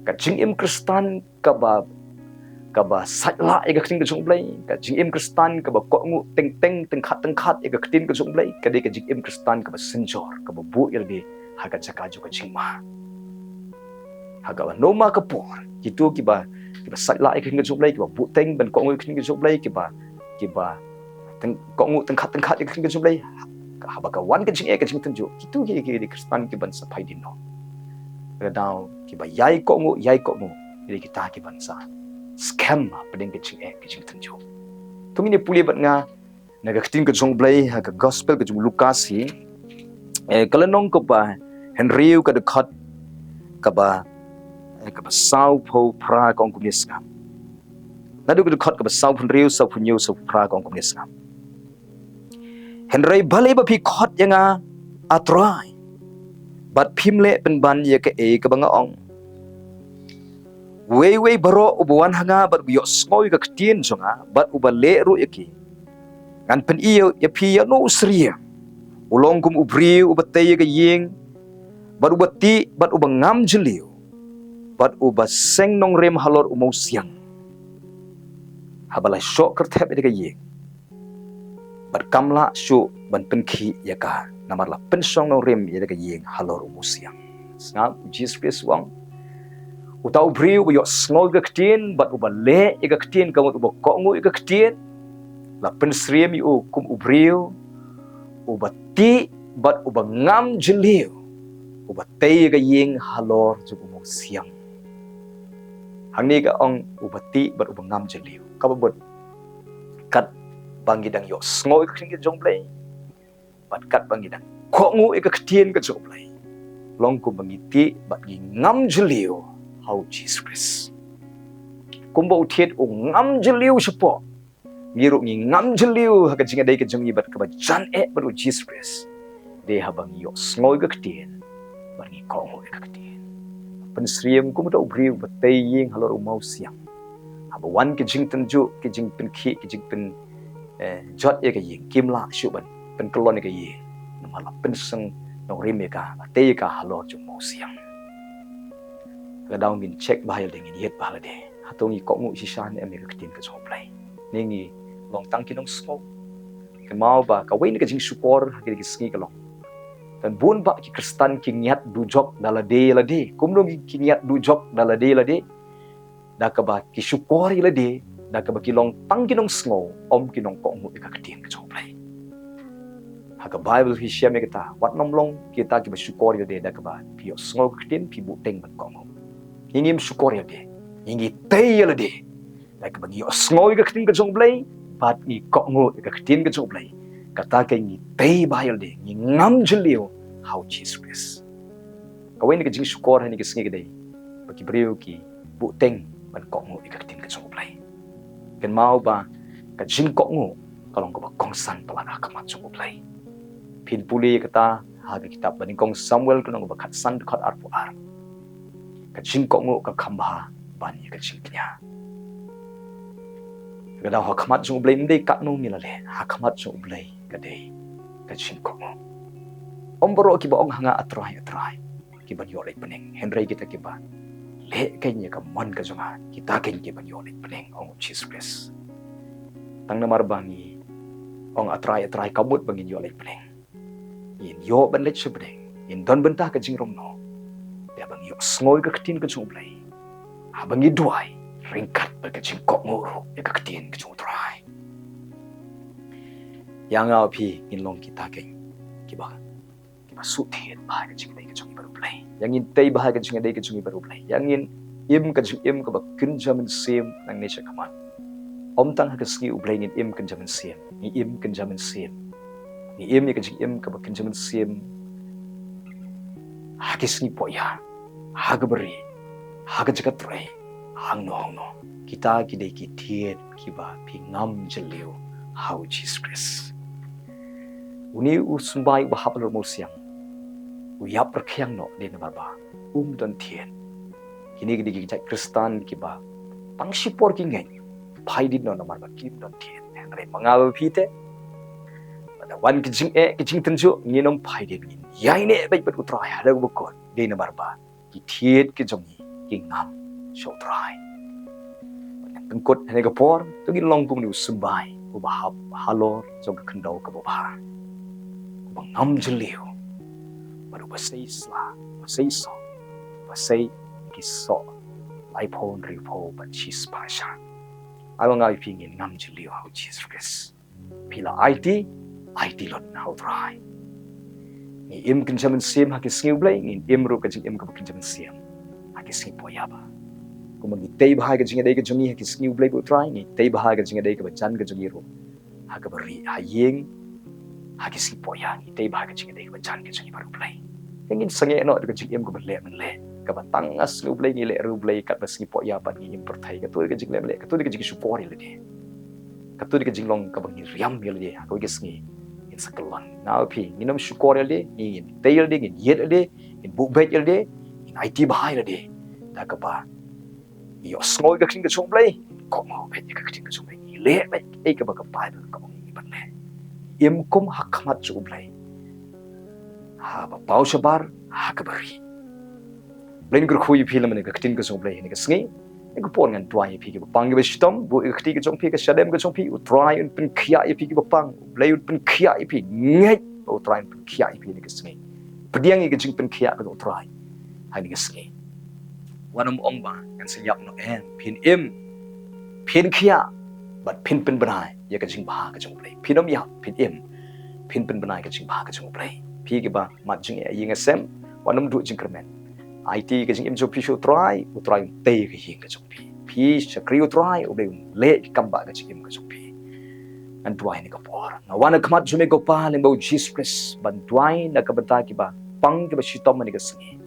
Ka jingim Khristan kaba, kaba sait lah ïa ka ktien ka jong U Blei, ka jingim Khristan kaba kohnguh teng teng, tyngkhat tyngkhat ïa ka ktien ka jong U Blei, ka dei ka jingim Khristan kaba synjor, kaba buh ïa lade ha ka jaka jong ka jingma. Ha kaba noma ka por, kito kiba, kiba sait lah ïa ka ktien ka jong U Blei, kiba buh teng ban kohnguh ïa ka ktien ka jong U Blei, kiba, kiba teng-, kohnguh tyngkhat tyngkhat ïa ka ktien ka jong U Blei, haba ka wan ka jingeh, ka jingtynjuh, kito ki, ki, ki Khristan kiban sa phai dien noh. Ka daw kiba ïai kohnguh, ïai kohnguh, ki dei kita kiban sa skhem hapdeng ka jingeh, ka jingtynjuh. To ngin ïa pule bad nga na ka ktien ka jong U Blei ha ka gospel ka jong u Lukas hi. Eh, ka lynnong kaba hynriew, ka dkhot kaba, eh, kaba sawphew phra, ka ong kumne sngap. Naduh ka dkhot kaba sawphew hynriew, sawphew hynñiew, sawphew phra, ka ong kumne sngap. Hynrei balei ba phi khot ïa nga A Trai, bad phim leh pynban ïa kaei kaba nga ong? Uwei uwei baroh uba wan ha nga bad uba ïohsngew ïa ka ktien jong nga bad uba leh ruh ïa ki, ngan pyni ïa phi ïa uno u syriem. U long kum u briew uba tei ïa ka ïing bad uba tih bad uba ngam jylliew bad uba seng nongrim halor u mawsiang. Haba la shoh kyrthep ïa ka ïing bad kam lah shuh ban pynkhih ïa ka, namar la pynshong nongrim ïa ka ïing halor u mawsiang. Sngap, u Jisu Khrist u ong, uta u briew uba ïohsngew ïa ka ktien bad uba leh ïa ka ktien, ka mut uba kohnguh ïa ka ktien, la pynsyriem ïa u kum u briew uba tih bad uba ngam jylliew, uba tei ïa ka ïing halor jong u mawsiang. Hangne ka ong uba tih bad uba ngam jylliew, kaba bud katba ngi dang ïohsngew ïa ka ktien ka jong U Blei bad katba ngi dang kohnguh ïa ka ktien ka jong U Blei, long kumba ngi tih bad ngi ngam jylliew ha u Jisu Khrist. Kumba u thied u ngam jylliew shapoh, ngi ruh ngi ngam jylliew ha ka jingïadei ka jong ngi bad kaba jan eh bad u Jisu Khrist, dei haba ngi ïohsngew ïa ka ktien bad ngi kohnguh ïa ka ktien. Pynsyriem kum uta u briew uba tei ïing halor u mawsiang. Haba wan ki jingtynjuh, ki jingpynkhih, ki jingpyn, eh, jot ïa ka ïing, kim lah shuh ban pynkyllon ïa ka ïing, namar la pynshong nongrim ïa ka, la tei ïa ka halor jong u mawsiang. Ka daw ngin check bha ïalade, ngin ïeit bha ïalade. Hato ngi kohnguh shisha ne em ïa ka ktien ka jong U Blei? Ne ngi long tang ki nongsngew? Kynmaw ba kawei na ka jingshukor ha kine ki sngi ka long, don bun bah ki Khristan ki ngiat dujok da lade ïalade. Kumno ki ngiat dujok da lade ïalade? Da kaba ki shukor ïalade da kaba ki long tang ki nongsngew, ym ki nongkohnguh ïa ka ktien ka jong U Blei. Ha ka Baibl phi shem ïa kata, wat nym long kita kiba shukor ïalade da kaba phi ïohsngew ka ktien, phi buh teng ban kohnguh. Ngi ngim shukor ïalade, ngi ngi tei ïalade da kaba ngi ïohsngew ïa ka ktien ka jong U Blei bad ngi kohnguh ïa ka ktien ka jong U Blei. Kata ka ngi tei bha ïalade, ngi ngam jylliew ha u Jisu Khrist. Kawei na ka jingshukor ha kine ki sngi ka dei ba ki briew ki buh teng ban kohnguh ïa ka ktien ka jong U Blei. Kynmaw ba ka jingkohnguh ka long kaba kongsan palat ha khmat jong U Blei. Phin pule ïa kata ha ka kitab ba nyngkong Samuel, ka lynnong ba khatsan, dkhot arphew ar. Ka jingkohnguh ka kham bha ban ïa ka jingkñia. Ka daw ha khmat jong U Blei ym dei katno ngi la leh, ha khmat jong U Blei ka dei ka jingkohnguh. Ym baroh kiba ong ha nga A Trai, A Trai, kiban ïoh leit bneng, hynrei kita kiba leh kein ïa ka mon ka jong nga, kita kein kiban ïoh leit bneng, ong u Jisu Khrist. Tang namar ba ngi ong A Trai, A Trai, ka mut ba ngin ïoh leit bneng? Ngin ïoh ban leit sha bneng, ngin don bynta ka jingrong noh? Ïa ba ngi ïohsngew ïa ka ktien ka jong U Blei, haba ngi duwai ryngkat bad ka jingkohnguh ruh ïa ka ktien ka jong U Trai. Ïa nga bad phi ngin long kita kein kiba, kiba shu thied bha ïa ka jingïadei ka jong ngi bad U Blei. Ïa ngin tei bha ïa ka jingïadei ka jong ngi bad U Blei. Ïa ngin im ka jingim kaba kynja mynsiem nangne sha khmat. Ym tang ha ka sngi U Blei ngin im kynja mynsiem, ngi im kynja mynsiem. Ngi im ïa ka jingim kaba kynja mynsiem ha ki sngi pohïa, ha ka bri, ha ka jaka trei, hangno hangno. Kita ki dei ki thied kiba phi ngam jylliew ha u Jisu Khrist. Une u symbai uba hap halor u mawsiang u ïap rkhiang noh dei namar ba um don thied. Kine ki dei ki jait Khristan kiba tang shipor ki ngeit, phai dien noh namar ba kim don thied. Hynrei ma nga bad phi te, lada wan ki jingeh ki jingtynjuh, ngin ym phai dien, ngin ïaineh beit bad u Trai haduh kaba kut dei namar ba ki thied ki jong ngi ki ngam sha u Trai. Bad ngan pynkut ha kane ka por, to ngin long kum une u symbai uba hap halor jong ka khyndew kaba bha, uba ngam jylliew bad uba sei sla, uba sei soh, uba sei ki soh laiphew, hynriewphew bad shispah sha. Ai ma nga bad phi ngin ngam jylliew ha u Jisu Khrist. Phi la aiti, aiti lut ha u Trai. Ngi im kynja mynsiem ha ki sngi U Blei, ngin im ruh ka jingim kaba kynja mynsiem ha ki sngi poh ïa ba. Kumba ngi tei bha ïa ka jingïadei ka jong ngi ha ki sngi U Blei bad u Trai, ngi tei bha ïa ka jingïadei kaba jan ka jong ngi ruh ha kaba rieh, ha ïing, ha ki sngi poh ïa, ngi tei bha ïa ka jingïadei kaba jan ka jong ngi bad u Blei. Te ngin sangeh noh da ka jingim kaba leh mynleh, kaba tang ha sngi U Blei ngi leh ruh U Blei, katba sngi poh ïa pat ngi im pyrthei. Kato ka jingleh mynleh, kato ka jingshukor ïa lade, kato ka jinglong kaba ngi riam ïa lade ha kawei ka sngi. Ngin sa kyllon. Nga bad phi ngin ym shukor ïa lade, ngin tei ïa lade, ngin ïeit ïa lade, ngin buh beit ïa lade, ngin aiti bha ïa lade. Da kaba ngi ïohsngew ïa ka ktien ka jong U Blei, ngin kohnguh beit ïa ka ktien ka jong U Blei, ngi leh beit ïa kaba ka Baibl ka ong ngi ban leh. Im kum ha khmat jong U Blei, haba paw shabar, ha kaba rieh. Blei un kyrkhu ïa phi lem ha kane ka ktien ka jong U Blei ha kane ka sngi. Ha kane ka por ngan duwai ïa phi kiba pang kiba shitom, buh ïa ka kti ka jong phi, ka shadem ka jong phi, u Trai un pynkhiah ïa phi kiba pang, U Blei un pynkhiah ïa phi, ngeit ba u Trai un pynkhiah ïa phi ha kane ka sngi. Pdiang ïa ka jingpynkhiah ka jong u Trai ha kane ka sngi. Wat nym ong ba ngan sa ïap noh, em, phin im, phin khiah bad phin pynbna ïa ka jingbha ka jong U Blei. Phin ym ïap, phin im, phin pynbna ïa ka jingbha ka jong U Blei. Phi kiba mad jingeh ïing ïa sem, wat nym duh jingkyrmen. Aiti ka jingim jong phi sha u Trai, u Trai un tei ïa ka ïing ka jong phi. Phi shakri u Trai, U Blei un leh ïa ka kam ba ka jingim ka jong phi. Ngan duwai ha kane ka por. Nga wan ha khmat jong me ko Pa lyngba u Jisu Khrist ban duwai na ka bynta kiba pang kiba shitom ha kane ka sngi.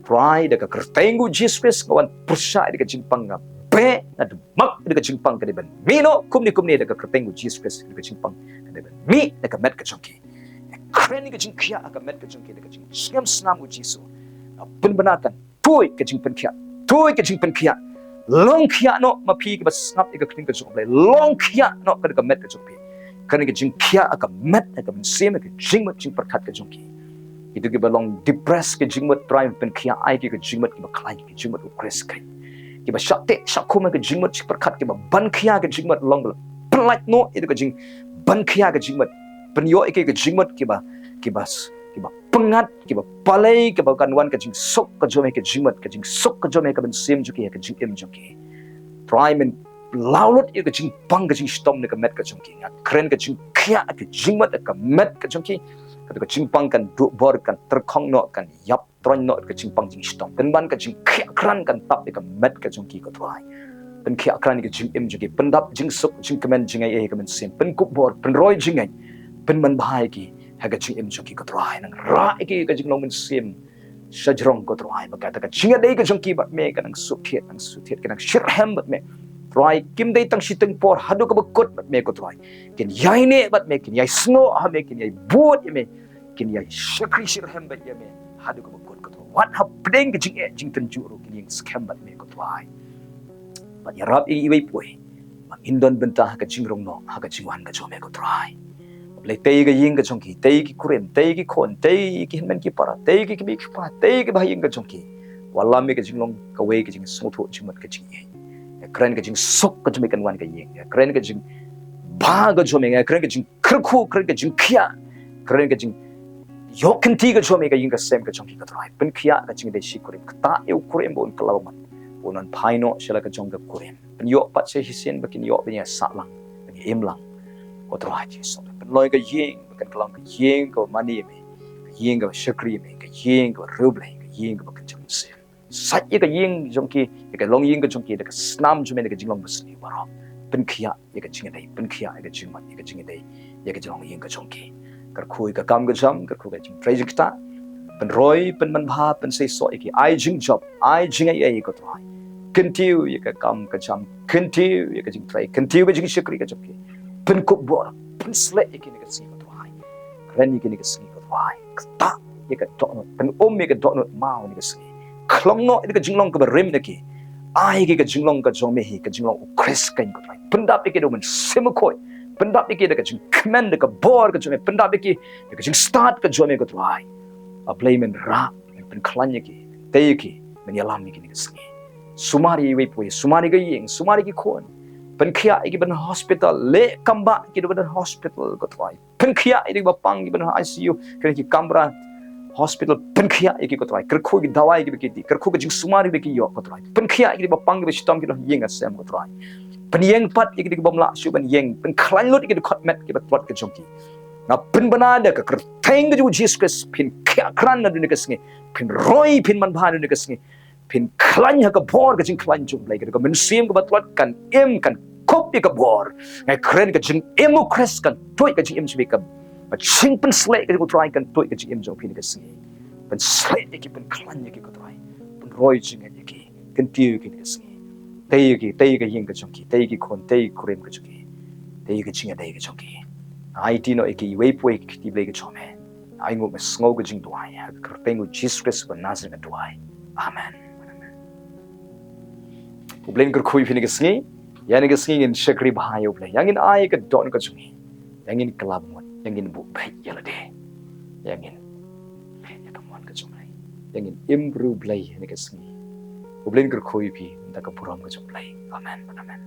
Trai, da ka kyrteng u Jisu Khrist nga wan pyrshah ïa ka jingpang, nga beh, nga dmak ïa ka jingpang, ka dei ban mih noh kumne kumne da ka kyrteng u Jisu Khrist, ïa ka jingpang ka dei ban mih na ka met ka jong ki. Kren ïa ka jingkhiah ha ka met ka jong ki da ka jingsngewsngam u Jisu. Nga pynbna kan tuid ka jingpynkhiah, tuid ka jingpynkhiah. Long khiah noh ma phi kiba sngap ïa ka ktien ka jong U Blei. Long khiah noh ka da ka met ka jong phi. Kane ka jingkhiah ha ka met, ha ka mynsiem, ha ka jingmut jingpyrkhat ka jong ki. Kito kiba long depressed ka jingmut, Trai un pynkhiah, ai ki ka jingmut kiba khlaiñ, ka jingmut u Khrist Khrist. Kiba shah teh shah khum ha ka jingmut jingpyrkhat, kiba ban khia ka jingmut, long ba la pynlait noh ïa ka jingban khia ka jingmut. Pynïoh ïa ki ka jingmut kiba, kiba s-, kiba pyngngad, kiba palei, kiba kan wan ka jingsuk ka jong me ha ka jingmut, ka jingsuk ka jong me ha ka mynsiem jong ki, ha ka jingim jong ki. Trai men law lut ïa ka jingpang ka jingshitom na ka met ka jong ki. Nga kren ka jingkhiah ka jingmut ha ka met ka jong ki. Kato ka jingpang kan duh bor, kan tyrkhong noh, kan ïap troiñ noh ka jingpang jingshitom. Pynban ka jingkhiah krat kan tap ïa ka met ka jong ki ko Trai. Pynkhiah krat ïa ka jingim jong ki. Pyndap jingsuk jingkmen jingaiei ha ka mynsiem. Pynkup bor, pynroi jingngeit. Pynman bha ïa ki ha ka jingim jong ki ko Trai. Nang rah ïa ki ka jinglong mynsiem shajrong ko Trai. Ba kata ka jingïadei ka jong ki bad me kan nang suk thied, nang suk thied, kan nang shitrhem bad me. Trai, kim dei tang shiteng por haduh kaba kut bad me ko Trai. Kin ïaineh bad me, kin ïaisngew ha me, kin ïaibud ïa me, kin ïai shakri shitrhem bad ïa me haduh kaba kut ko Trai. Wat hapdeng ka jingeh jingtynjuh ruh kin ïeng skhem bad me ko Trai. Bad ïarap ïa iwei pa iwei ba ngin don bynta ha ka jingrung noh, ha ka jingwan ka jong me ko Trai. Blei, tei ka ïing ka jong ki, tei ki kurim, tei ki khun, tei ki hynmen ki para, tei ki kmie ki kpa, tei ki bahaïing ka jong ki. Wallam ïa ka jinglong kawei ka jingsngewthuh jingmut ka jingïeit. Ïa kren ka jingsuk ka jong me kan wan ka ïing. Ïa kren ka jingbha ka jong me, ïa kren ka jing kyrkhu, kren ka jingkhiah, kren ka jingïoh kynti ka jong me ka ïing ka sem ka jong ki ko Trai. Pynkhiah ka jingïadei shi kurim, ktah ïa u kurim ba un kylla bamon, ba un wan phai noh sha la ka jong ka kurim. Pynïoh pat sha shisien ba kin ïoh ban ïasah lang, ban ïa im lang. Ko Trai Jisu, pynlong ka ïing ba kan kylla ka ïing kaba mane ïa me, ka ïing kaba shakri ïa me, ka ïing kaba riewblei, ka ïing kaba kynja mynsiem. Sait ïa ka ïing jong ki, ïa ka longïing ka jong ki da ka snam jong me, da ka jinglong basniew baroh. Pynkhiah ïa ka jingïadei, pynkhiah ïa ka jingmut, ïa ka jingïadei, ïa ka jinglongïing ka jong ki. Kyrkhu ïa ka kam ka jam, kyrkhu ïa ka jingtrei jingktah. Pynroi, pynman bha, pynseisoh ïa ki. Ai jingjop, ai jingaiei ko Trai. Kyntiew ïa ka kam ka jam, kyntiew ïa ka jingtrei, kyntiew ka jingshakri ka jong ki. Pynkup bor, pynsleh ïa kine ki sngi ko Trai. Kren ïa kine ki sngi ko Trai. Ktah ïa ka dohnud, pynum ïa ka dohnud maw ïa kine ki sngi. Khlong noh ïa ka jinglong kaba rim na ki. Ai ïa ki ka jinglong ka jong me hi, ka jinglong u Khrist keiñ ko Trai. Pyndap ïa ki da u Mynsiem Bakhuid. Pyndap ïa ki da ka jingkmen da ka bor ka jong me. Pyndap ïa ki da ka jingstad ka jong me ko Trai. A Blei men rah, men pynkhlaiñ ïa ki. Tei ïa ki, men ïalam ïa kine ki sngi. Sumar ïa iwei pa iwei, sumar ïa ka ïing, sumar ïa ki khun. Pynkhiah ïa ki ban hospital, leh kam ba ïa ki da ban hospital ko Trai. Pynkhiah ïa ki ba pang ïa ki ban I C U, kane ki kamra hospital, pynkhiah ïa ki ko Trai. Kyrkhu ïa ki dawai ïa ki ba ki dih, kyrkhu ka jingsumar ïa ki ba ki ïoh ko Trai. Pynkhiah ïa ki ba pang ïa ki ba shitom ki noh ïing ha sem ko Trai. Pynïeng pat ïa ki ba ym lah shuh ban ïeng, pynkhlaiñ lut ïa ki dkhot met ki ba tlot ka jong ki. Nga pynbna da ka kyrteng ka jong u Jisu Khrist, phin khiah krat na duh ne ka sngi, phin roi, phin manbha na duh ne ka sngi. Phin khlaiñ ha ka bor ka jingkhlaiñ jong u Blei, ka mynsiem kaba tlot kan im, kan kup ïa ka bor. Nga kren ka jingim u Khrist kan tuid ka jingim jong phi, ka jingpynsleh ka jong u Trai kan tuid ka jingim jong phi ne ka sngi. Pynsleh ïa ki, pynkhlaiñ ïa ki ko Trai. Pynroi jingngeit ïa ki. Kyntiew ïa ki ne ka sngi. Tei ïa ki, tei ïa ka ïing ka jong ki, tei ïa ki khun, tei ïa ka kurim ka jong ki. Tei ïa ka jingïadei ka jong ki. Aiti noh ïa ki iwei pa iwei ki kti Blei ka jong me. Ai nguh me, sngew ka jingduwai ha ka kyrteng u Jisu Khrist ba Nasaret nga duwai. Amen. U Blei un kyrkhu ïa phi ne ka sngi. Ïa ne ka sngi ngin shakri bha ïa u Blei. Ïa ngin ai ka dohnud ka jong ngi. Ïa ngin kylla bamut. Ïa ngin buh beit ïa lade. Ïa ngin leh ïa ka mon ka jong u Blei. Ïa ngin im briew Blei ïa ne ka sngi. U Blei un kyrkhu ïa phi da ka burom ka jong u Blei. Amen. Amen.